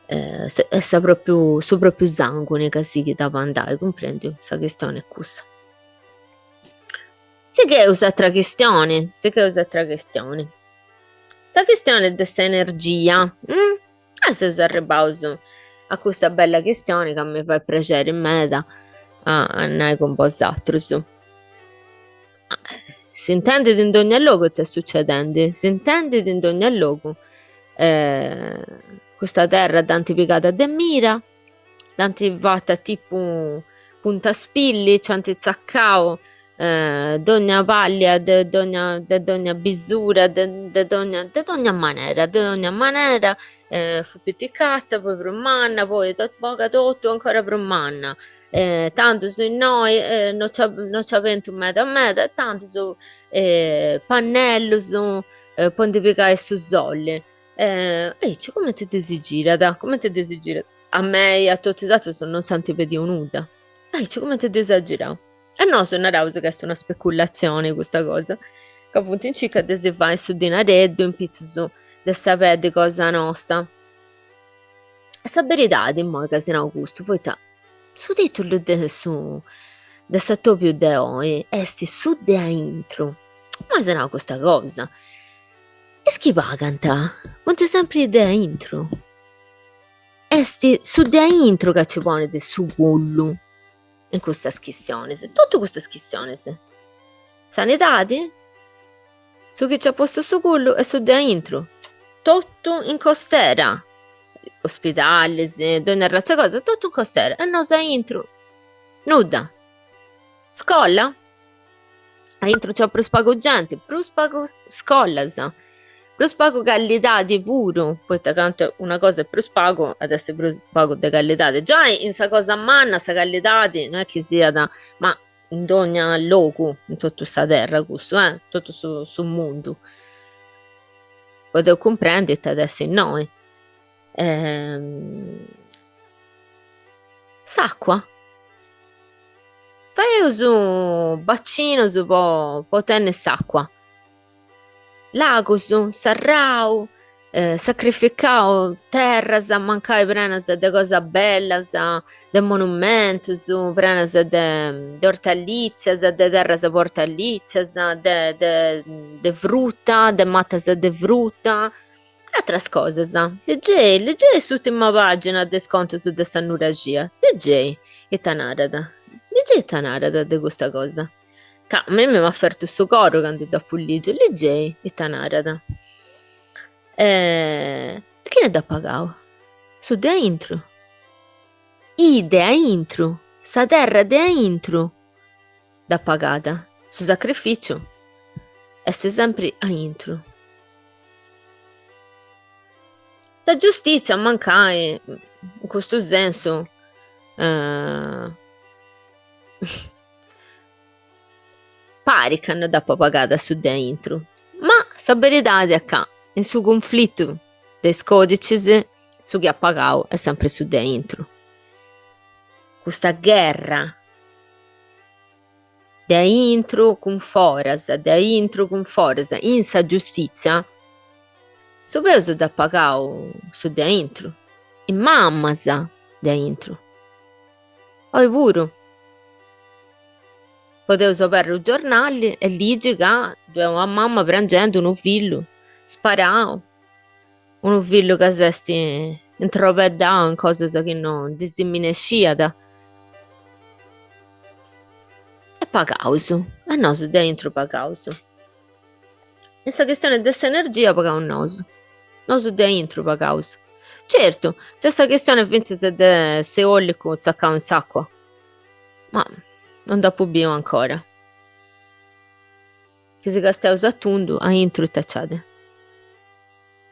est sa propriu su propriu sanguni ca sighit a bandai, cumprendiu? Sa chistioni est cussa. Sigheus s'atra chistioni, sigheus s'atra chistioni. Sa chistione de s'energia, ah seus arribbaus a custa bella chistione ca mi fait prexeri meda a nai cun bosatrus. S'intendit in dogna logu ita est succedendi, s'intendit in dogna logu. Custa terra dd'ant pigada de mira, dd'ant fata tipu puntaspilli, nci ant tzacau dogna paglia de dogna de dogna bisura de de dogna de dogna manera de dogna manera fut piticatza poi prus manna poi boga totu ancora prus manna tandus innoi no no nc'at bentu meda meda e tandus pannellus po ndi pigai su soli aici cumenti ddis girat cumenti ddis girat a mei e a totu is aterus non s'ant pediu nudda aici cumenti ddis at girau E nosu naraus ca est una speculatzioni custa cosa, ca funt in circa de si fai su dinareddu in pitzus de sa peddi cosa nosta. E sa beridadi immoi ca si nau custu, poita su titulu de su de s'atobiu de oi est su de aintru, ma si nau custa cosa, is chi pagant funt sempri is de aintru, est su de aintru ca ci ponit su cullu in custas chistionis, totu custas chistionis. Sanidadi, su chi nci at postu su cullu est su de aintru, totu in costera, ospidalis, dogna arratza 'e cosa, totu in costera, e nosu aintru, nudda. Scola, Aintru nc'at prus pagu genti, prus pagu scolas, prus pagu callidadi puru, poita cantu una cosa est prus pagu at essi prus pagu de callidadi. Giai in sa cosa manna sa callidadi no est chi siat, ma in dogna logu, in totu sa terra cussu eh, totu su su mundu. Podeus cumprendi ita at essi innoi. S'acua Faeus bacinus po po tenni s'acua, lagus, serrau, sacrificau terras mancai prenas de cosas bellas, de monumentus, prenas de de ortallitzias, de terras po ortallitzias, de de de fruta, de matas de fruta Atras cosas. Ligei, ligei s'ùrtima pàgina de is contus de sa nuraxia, ligei ita narat, ligei ita narat de custa cosa, ca a mei m'at fertu su coru candu dd'apu lìgiu, ligei ita narat. E chini dd'at pagau? Su de aintru. Is de aintru, sa terra de aintru dd'at pagada, su sacrificiu est sempri aintru. Sa giustìtzia mancai, in custu sensu, parit ca no dd'apat pagada su de aintru, ma sa beridadi est ca in su cunflitu de is codicis su chi at pagau est sempri su de aintru. Custa gherra De aintru cun foras, de aintru cun foras, in sa giustìtzia, su peus dd'at pagau su de aintru, is mamas de aintru. Oi puru podeus oberri u' giornali e ligi ca ddoi est una mama prangendi unu fillu sparau, unu fillu ca s'est introbeddau in cosas chi no ndi si minesciat. E pagaus, e nosu de aintru pagaus. In sa chistioni de s'energia pagaus nosu, nosu de aintru pagaus. Certu, nc'est sa chistioni fintzas de s'eolicu tzacau in s'acua, ma non dd'apu biu ancora. Chi si castiaus a tundu, aintru ita nc'at?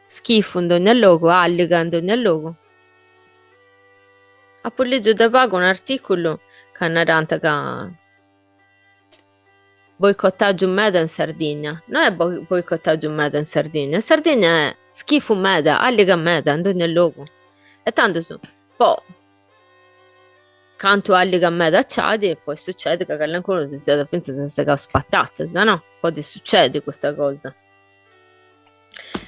Schifu in dogna logu, alliga in dogna logu. Apu lìgiu de pagu un'artìculu ca narant ca boicotàgiu meda in Sardigna. No est boicotàgiu meda in Sardigna, in Sardigna est schifu meda, alliga meda in dogna logu. E tandus po Cantu alliga meda nc'at, podit sucedi ca calincunu si siat fintzas segau is patatas, no? Podit sucedi custa cosa.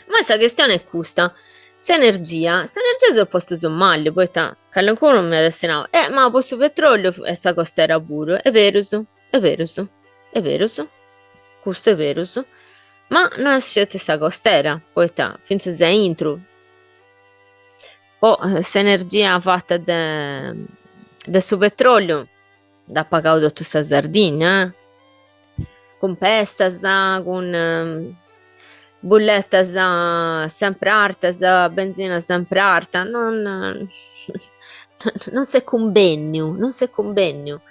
Ma sa chistioni est custa, s'energia, s'energia seus postus mali, poita calincunu m'iat essi nau, eh ma po su petroliu est sa costera puru, est berus, est berus, est berus, custu est berus. Ma no est sceti sa costera, poita fintzas a intru, po s'energia fata de de su petroliu nd'at pagau totu sa Sardigna, eh, cun pestas, cun bulletas sempri artas, benzina sempri arta, non non s'est cumbenniu, non s'est cumbenniu.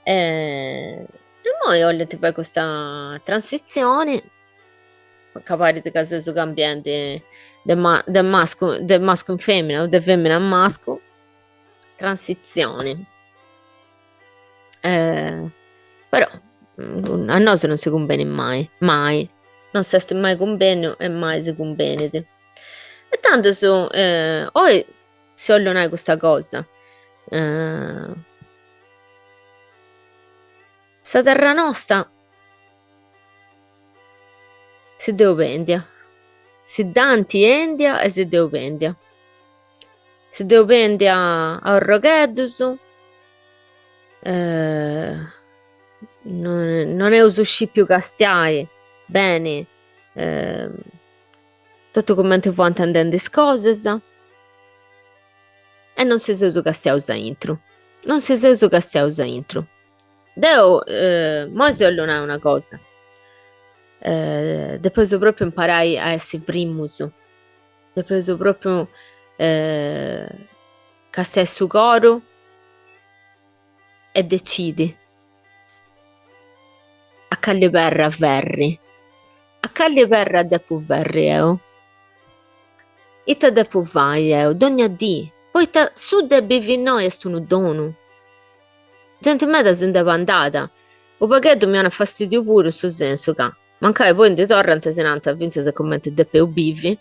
E immoi 'olint fai custa transitzioni, ca parit ca seus cambiendi de de mascu de mascu in femina o de femina in mascu, transitzioni. Però a nosu non si cumbenit mai, mai, non s'est mai cumbenniu e mai si cumbenit. E tandus oi si 'ollu nai custa cosa, sa terra nosta si dd'eus bendia, si dd'ant 'endia e si dd'eus bendia. Si dd'eus bendia a orrogheddus, non eus scipiu castiai beni totu cumenti fuant andendi is cosas e non si seus castiaus aintru, non si seus castiaus aintru. Deu immoi si 'ollu nai una cosa, depeus propriu imparai a essi frimus, depeus propriu castiai su coru e decidi a calli perra ferri, a calli perra depu ferri 'eu, ita depu fai 'eu dogna dì, poita su de bivi innoi est unu donu, genti meda si nd'est andada, u' pagheddu mi 'onat fastidiu puru in su sensu ca Mancai poi ndi torrant e si nant fintzas cumenti depeus bivi,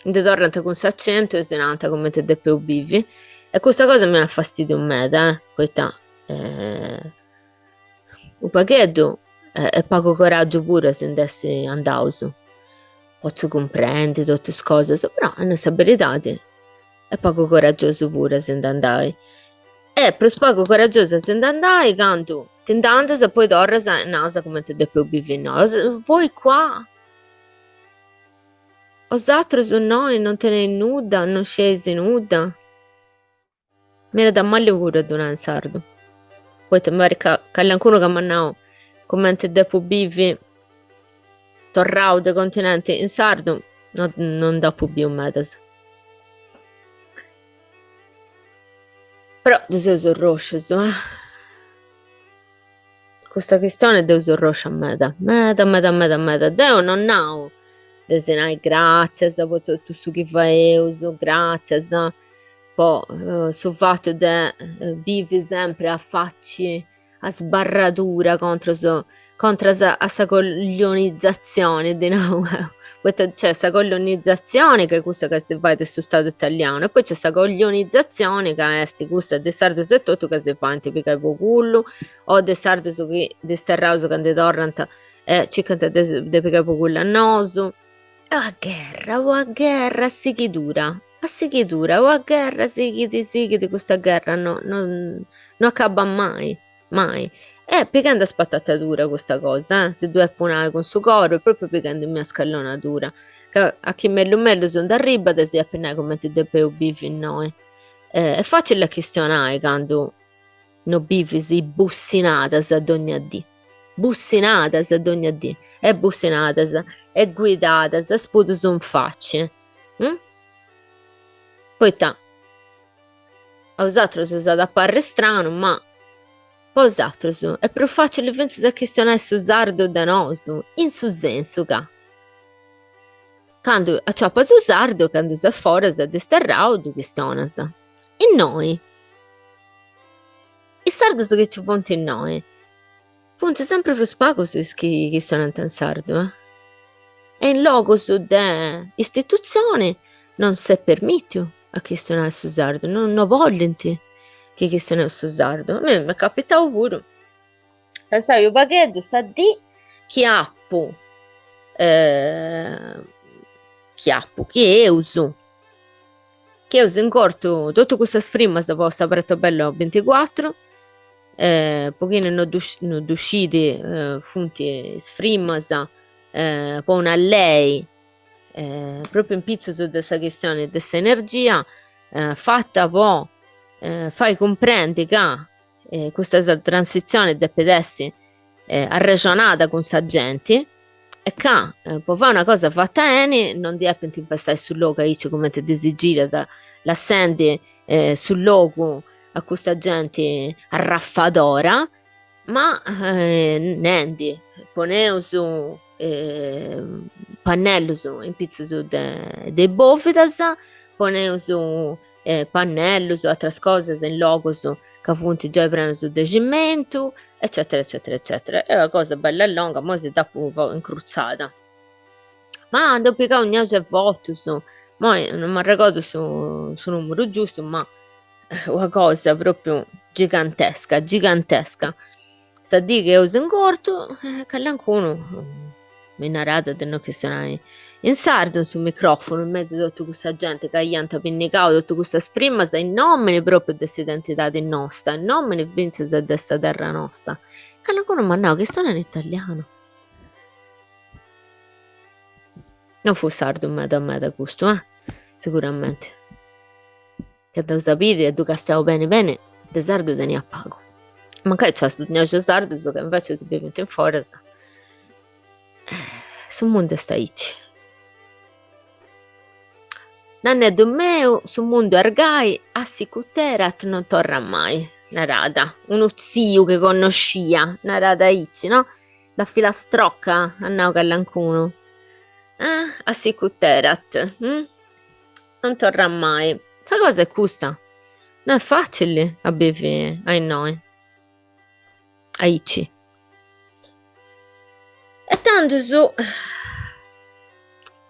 ndi torrant cun s'acentu e si nant cumenti depeus bivi, e custa cosa mi 'onat fastidiu meda, eh, poita u' pagheddu est pagu coraggiu puru a si nd'essi andaus, potzu cumprendi totu is cosas, però a nai sa beridadi est pagu coraggiosu puru a si nd'andai E prus pagu coraggiosu a si nd'andai candu ti nd'andas e poi torras e nas cumenti depeus bivi innoi. Voi qua? 'Osatrus innoi non teneis nudda, non scieis nudda? Mi 'enit a malli puru a ddu nai in sardu, poita mi parit ca calincunu ca m'at nau cumenti depu bivi torrau de continenti in sardu non nd'apu biu medas. Però ddus eus orroscius, eh. Custa chistioni dd'eus orroscia meda, meda meda meda meda. Deu non nau de si nai gratzias po totu su chi faeus, gratzias po su fatu de bivi sempri a faci a sbarradura contras contras a sa collionizatzioni, ddi nau 'eu, poita nc'est sa collionizatzioni ca est cussa ca si fait de su stadu italianu e poi nc'est sa coglionizatzioni ca est cussa de is sardus etotu ca si faint pigai po cullu o de is sardus chi disterraus ca ndi torrant e circant de de pigai po cullu a nosu. Una gherra, una gherra a sighidura, a sighidura, una gherra sighit sighit custa gherra no no no acabat mai, mai. E pighendi a spatatadura custa cosa, eh, si ddu depu nai cun su coru e propriu pighendimi a scallonadura, ca a chi mellus mellus nd'arribat si depit nai cumenti depeus bivi innoi. Est facili a chistionai candu no bivis bussinadas dogna dì, bussinadas dogna dì, e bussinadas e guidadas, spudus in faci, poita a 'osatrus s'at a parri stranu, ma po 'osatrus est prus facili fintzas a chistionai su sardu de nosu, in su sensu ca candu aciapas su sardu, candu ses foras disterrau, ddu chistionas. Innoi, is sardus chi nci funt innoi, funt sempri prus pagus is chi chistionant in sardu, eh. E in logus de istitutzioni non s'est permitiu a chistionai su sardu, no bollint chi chistioneus su sardu. A mei m'est capitau puru, pensai unu pagheddu sa dì chi apu chi apu, chi eus chi eus ingortu totu cussas frimas po sa Pratobello binticuatru, po chini no ddu no ddu scit funt is frimas. po una lei propriu in pitzus de sa chistioni de s'energia fata po fai cumprendi ca custa transitzioni depit essi arrexonada cun sa genti e ca po fai una cosa fata 'eni non depint impestai su logu aici cumenti ddis girat lassendi su logu a custa genti arrafadora ma nendi poneus pannellus in pitzus de is bovidas, poneus pannellus o ateras cosas in logus ca funt giai prenus de cimentu, eccetera eccetera eccetera. Est una cosa bella longa, immoi si dd'apu incrutzada. Ma nd'eus pigau gnaxi 'e votus, immoi non m'arregodu su su numeru giustu ma una cosa propriu gigantesca gigantesca. Sa dì chi eus ingortu calincunu mi narat de no chistionai in sardu in su microfunu in mesu totu cussa genti ca iant pinnigau totu custas frimas in nomini propriu de s'identidadi nosta, in nomini fintzas de sa terra nosta. Calincunu m'at nau chistiona in italianu. Non fut sardu meda meda custu eh, siguramenti. Ca dd'eus a biri e ddu castiaus beni beni, de sardu teniat pagu. Mancai nc'at gnaxi sardus ca invecias bivint in foras. Su mundu est aici. Nanneddu meu, su mundu est gai, a sicut erat non torrat mai, narat unu tziu chi connoscia, narat aici, no? La filastrocca, at nau calincunu. Eh, a sicut erat, hm? Non torrat mai. Sa cosa est custa, no est facili a bivi a innoi, aici. E tandus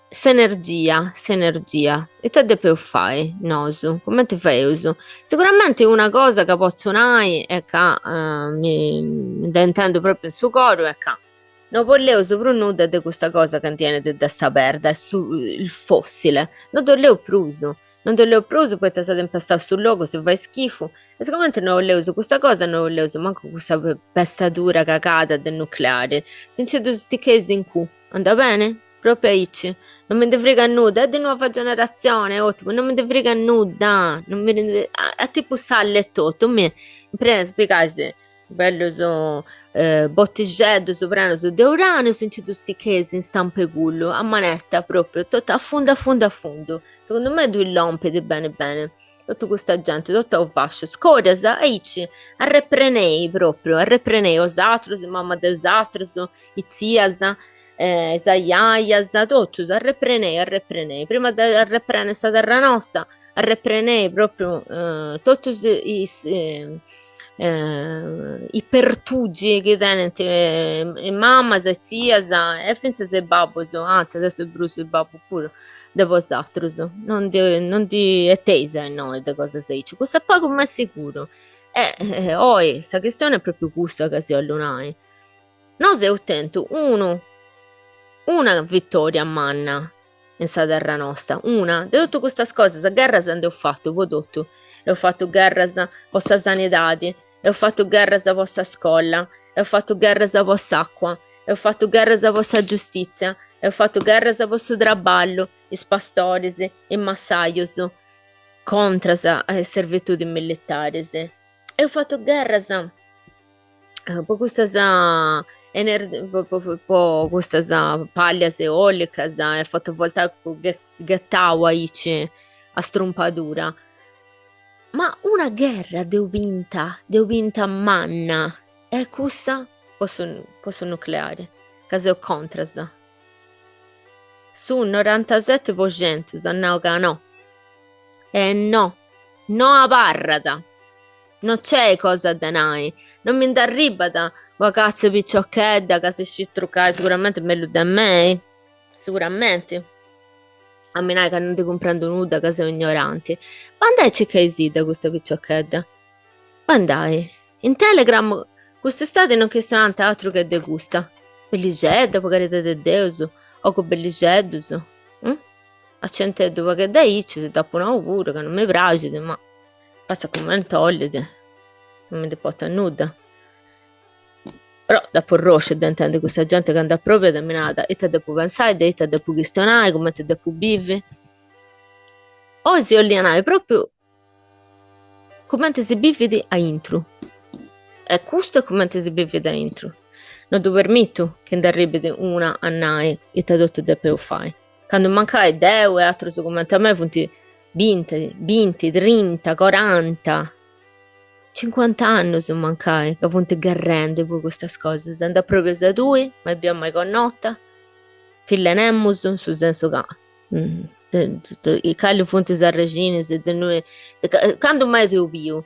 s'energia, s'energia, ita depeus fai nosu, cumenti faeus? Siguramenti una cosa ca potzu nai e ca mi dda intendu propriu in su coru est ca No bolleus prus nudda de custa cosa ca ndi 'enit de sa perda, su il fossile, no dd'olleus prus, no dd'olleus prus poita s'at impestau su logu, si fait schifu, e sigumenti no olleus custa cosa no olleus mancu cussa pestadura cagada de nucleari, si nci ddu sticheis in cu, andat beni? Propriu aici, no mi ndi frigat nudda, è di nuova generazione, ottimu, no mi ndi frigat nudda, no mi ndi, a tipu Sally etotu, mi pigais Bellus botixeddus prenus de uraniu si nci ddus sticheis in stampa 'e cullu, a manetta propriu, totu a fundu a fundu a fundu, segundu mei ddui lompit beni beni, totu custa genti, totu a u' fasciu, scorias, aici, arreprenei propriu, arreprenei 'osatrus, is mamas de 'osatrus, is tzias, is aiaias, totus, arreprenei, arreprenei, prima de arrepreni sa terra nosta, arreprenei propriu totus is i pertugi chi tenint is mamas e tzias e fintzas is babbus, antzis adesso prus is babbus puru de bosatrus, non ndi non ndi 'eteis a innoi de cosas aici, cussu est pagu ma siguru. E oi sa chistioni est propriu cussa ca si 'ollu nai, nosu eus tentu unu una vittoria manna in sa terra nosta, una de totu custas cosas, gherras nd'eus fatu po totu, eus fatu gherras po sa sanidadi, eus fatu gherras po sa scola, eus fatu gherras po s'acua, eus fatu gherras po sa giustizia, eus fatu gherras po su traballu, is pastoris, is massajus, contras a is servitudis militaris, eus fatu gherras po custas po custas pallias eolicas e fotovoltaicu ghetau aici a strumpadura. Ma una gherra dd'eus binta, dd'eus binta manna, est cussa po su po su nucleari, ca seus contras. Su norantaseti po centus at nau ca no. E no, no abarrat. No c'est cosa de nai, no mi nd'arribat una catza 'e piciochedda ca si scit trucai siguramenti mellus de mei, siguramenti, a mi nai ca no ndi cumprendu nudda ca seu ignoranti. Bandai e circaisidda custa piciochedda, bandai. In Telegram cust'istadi non chistionant atru che de custa. Bellixedda, po caridadi de Deus, ogus bellixeddus, acenteddu u' pagheddu aici, si dd'apu nau puru ca non mi praxit, ma Fatzat cumenti 'olit, non mi ndi importat nudda. Però dd'apu arrosciu de intendi custa genti candu aprobiat e mi narat ita depu pensai, de ita depu chistionai, cumenti depu bivi. Oi si 'ollia nai propriu cumenti si bivit a intru. E custu est cumenti si bivit a intru. No ddu permitu chi nd'arribit una a nai ita totu depeus fai. Candu mancai deu e atrus cumenti a mei funt binti, binti, trinta, coranta, cincuant'annus mancai ca funt gherrendi po custas cosas, nd'aprobias tui, mai bia mai connota, filla 'e nemus, in su sensu ca cali funt is arrexinis de innui, candu mai t'eus biu.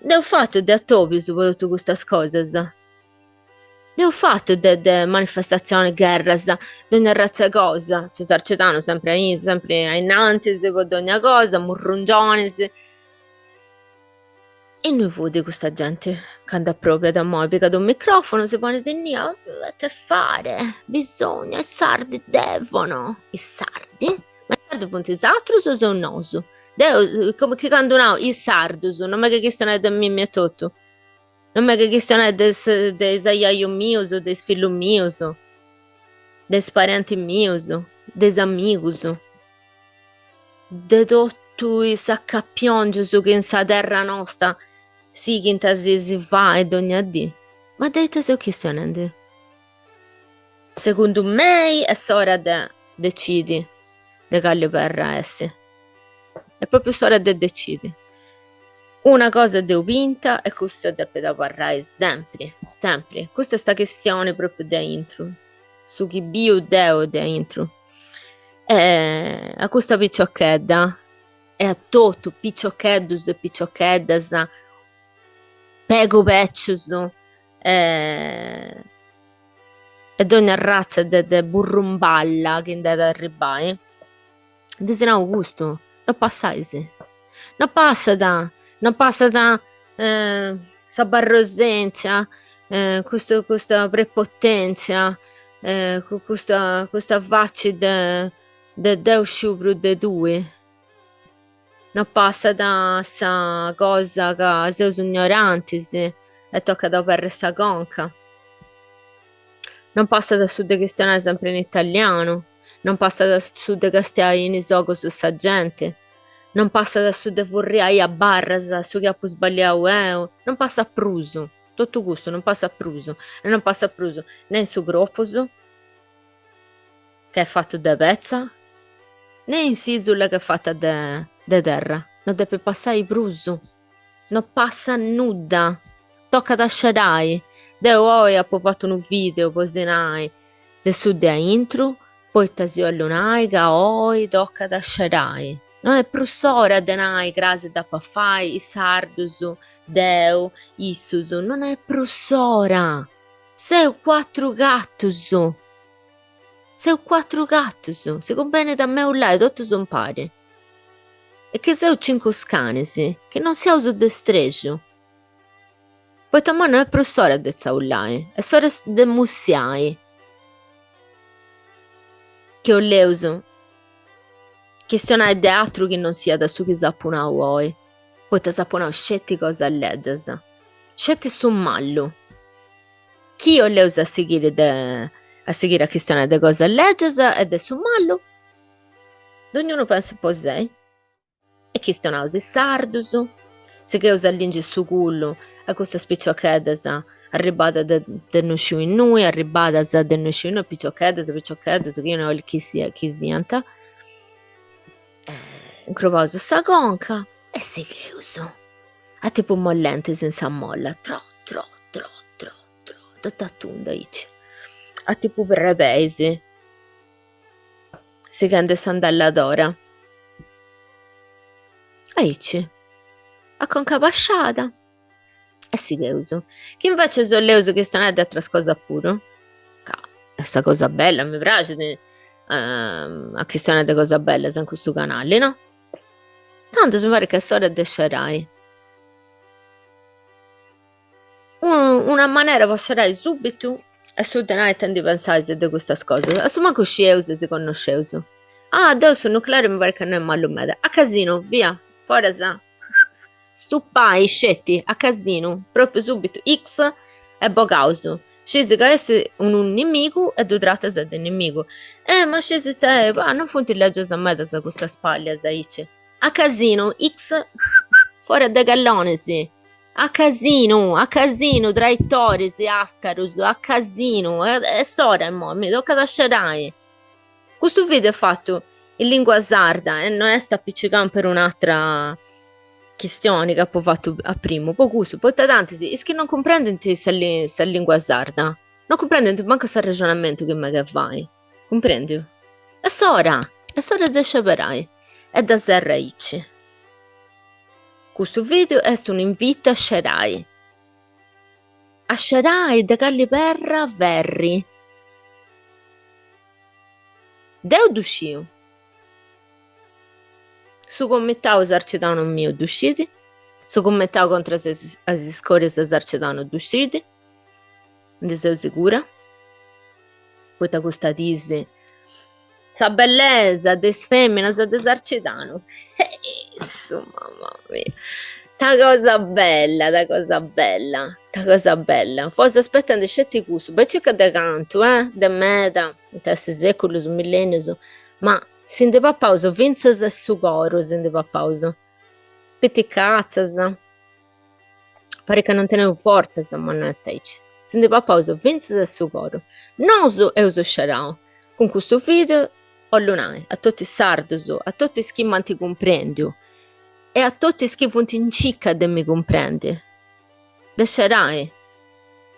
Nd'eus fatu de atobius po totu custas cosas Nd'eus fatu de de manifestatzionis, gherras, dogna arratza 'e cosa, su Sarcidanu sempri sempri a innantis po dogna cosa, murrungionis. Innui fut custa genti candu aprobiat immoi, pigat unu microfonu, si ponit innia, dovete fare, bisogna, i sardi devono, i sardi? Ma i sardi funt is atrus o seus nosu? Deu, chi candu nau is sardus, no megu a chistionai de mimmi etotu No megu a chistionai de de is ajajus mius, de is fillus mius, de is parentis mius, de is amigus, de totu is acapiongius chi in sa terra nosta sighint a si si fai dogna dì. Ma de ita seus chistionendi? Segundu mei est s'ora de decidi de cali perra essi. Est propriu s'ora de decidi. Una cosa dd'eus binta e cussa depit abarrai sempri, sempri. Custa est sa chistioni propriu de aintru, su chi biu deu de aintru. E a custa piciochedda e a totu piciocheddus e piciocheddas, pagu becius e e dogna arratza de de burrumballa chi nd'at a arribbai Ddis nau custu, no passais, no passat, no passat sa barrosèntzia, custu custa prepotèntzia, custa custa faci de de deu sciu prus de tui, no passat sa cosa ca seus ignorantis e tocat a oberri sa conca, non passat su de chistionai sempri in italianu Non passat su de castiai in is ogus sa genti, non passat su de furriai a barras su chi apu sballiau eu, non passat prus, totu custu non passat prus, e non passat prus ne in su cropus, ca est fatu de petza, ne in s'isula ca est fata de de terra, non depit passai prus, non passat nudda, tocat a scerai, deu oi apu fatu unu video po si nai De su de aintru, poita si 'ollu nai ca oi tocat a scerai. No est prus s'ora de nai cras dd'apu a fai, is sardus, deu, issus, non est prus s'ora! Seus cuatru gatus! Seus cuatru gatus! Si cumbenit a meullai totus impari. E chi seus cincu canis, chi non siaus de strexu. Poita immoi no est prus s'ora de tzaullai, est s'ora de mussiai. Chi 'olleus chistionai de atru chi non siat su chi s'apu nau oi, poita s'apu nau sceti cosas lègias, sceti su mallu. Chi 'olleus a sighiri de a sighiri a chistionai de cosas lègias e de su mallu, dognunu pensit po sei. E chistionaus is sardus, sigheus a lingi su culu a custas piciocheddas arribadas de de no sciu innui, arribadas de no sciu innui, piciocheddas, piciocheddus, chini 'olit chi sia chi siant, incrubaus sa conca e sigheus, a tipu mollentis in sa molla, tro tro tro tro tro, totu a tundu aici, a tipu brebeis. Sighendi s'andalladora. Aici, a conca abasciada e sigheus. Chi invecias 'olleus chistionai de atras cosas puru, ca est sa cosa bella, mi praxit a chistionai de cosas bellas in custu canali, no? Tandus mi parit ca est s'ora de scerai. Una manera po scerai subitu est su de nai ita ndi pensais de custas cosas, a su mancu scieus e si connosceus. Ah, deu su nucleari mi parit ca no est malu meda. A casinu, via, foras. Stupai sceti, a casinu, propriu subitu, X. E bogaus. Scisi ca est unu nimigu e ddu tratas de nimigu. Eh ma scisi ita, bah, non funt lègias medas custas pàllias aici. A casinu, X, fora de callonis. A casinu, a casinu, traitoris, ascarus, a casinu. Est s'ora immoi, mi tocat a scerai. Custu video est fatu in lingua sarda e no est apicigau in perun'atra chistioni ca apu fatu a primu, po cussu, poita tantis is chi non cumprendint sa sa lingua sarda non cumprendint mancu s'arrexonamentu chi megu a fai, cumprendiu? Est s'ora, est s'ora de sceberai e dda serru aici. Custu video est un'invitu a scerai, a scerai de cali perra ferri. Deu ddu sciu. Su comitau sarcidanu miu ddu scit, su comitau contras a is scorias sarcidanu ddu scit, ndi seu sigura, poita custa dis sa bellesa de is feminas de Sarcidanu, essu mama mia, ta cosa bella, ta cosa bella, ta cosa bella, feus aspetendi sceti cussu, bai circa de cantu eh, de meda, ant essi seculus, millennius, ma si ndi papaus fintzas e su coru si ndi papaus, piticatzas, parit ca non teneus fortzas, ma no est aici, si ndi papaus fintzas e su coru. Nosu eus scerau, cun custu video 'ollu nai a totu is sardus, a totu is chi m'ant cumprendiu e a totu is chi funt in circa de mi cumprendi, de scerai.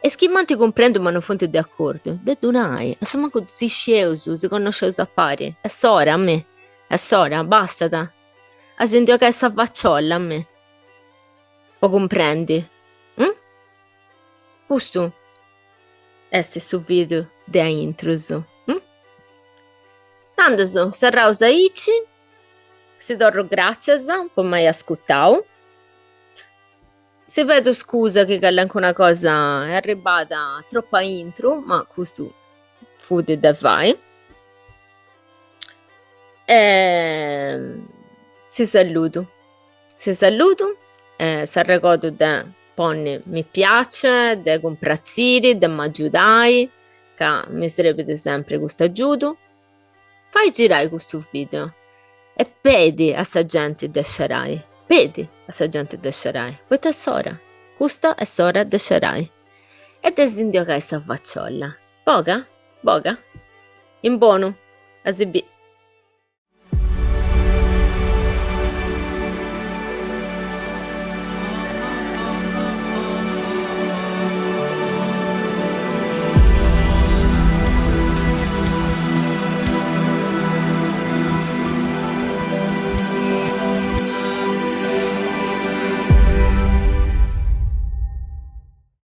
E is chi m'ant cumprendiu ma non funt de acordiu, de ddu nai, a su mancu si scieus, si connosceus a pari, est s'ora, mi, est s'ora, bastat a si ndi 'ogai sa faciolla, mi, po cumprendi, hm? Custu est su video de aintrus, hm? Tandus, serraus aici, si torru gràtzias po m'ai ascutau. Si pedu scusa chi calincuna cosa est arribada tropu aintru, ma custu fut de fai. E si saludu, si saludu e s'arregodu de ponni mi piace, de cumpratziri, de m'agiudai, ca mi srebit sempri custu agiudu. Fai girai custu video e pedi a sa genti de scerai, pedi a sa genti de scerai, poita est s'ora, custa est s'ora de scerai e de si ndi 'ogai sa faciolla. Boga, boga. In bonu, a si bi.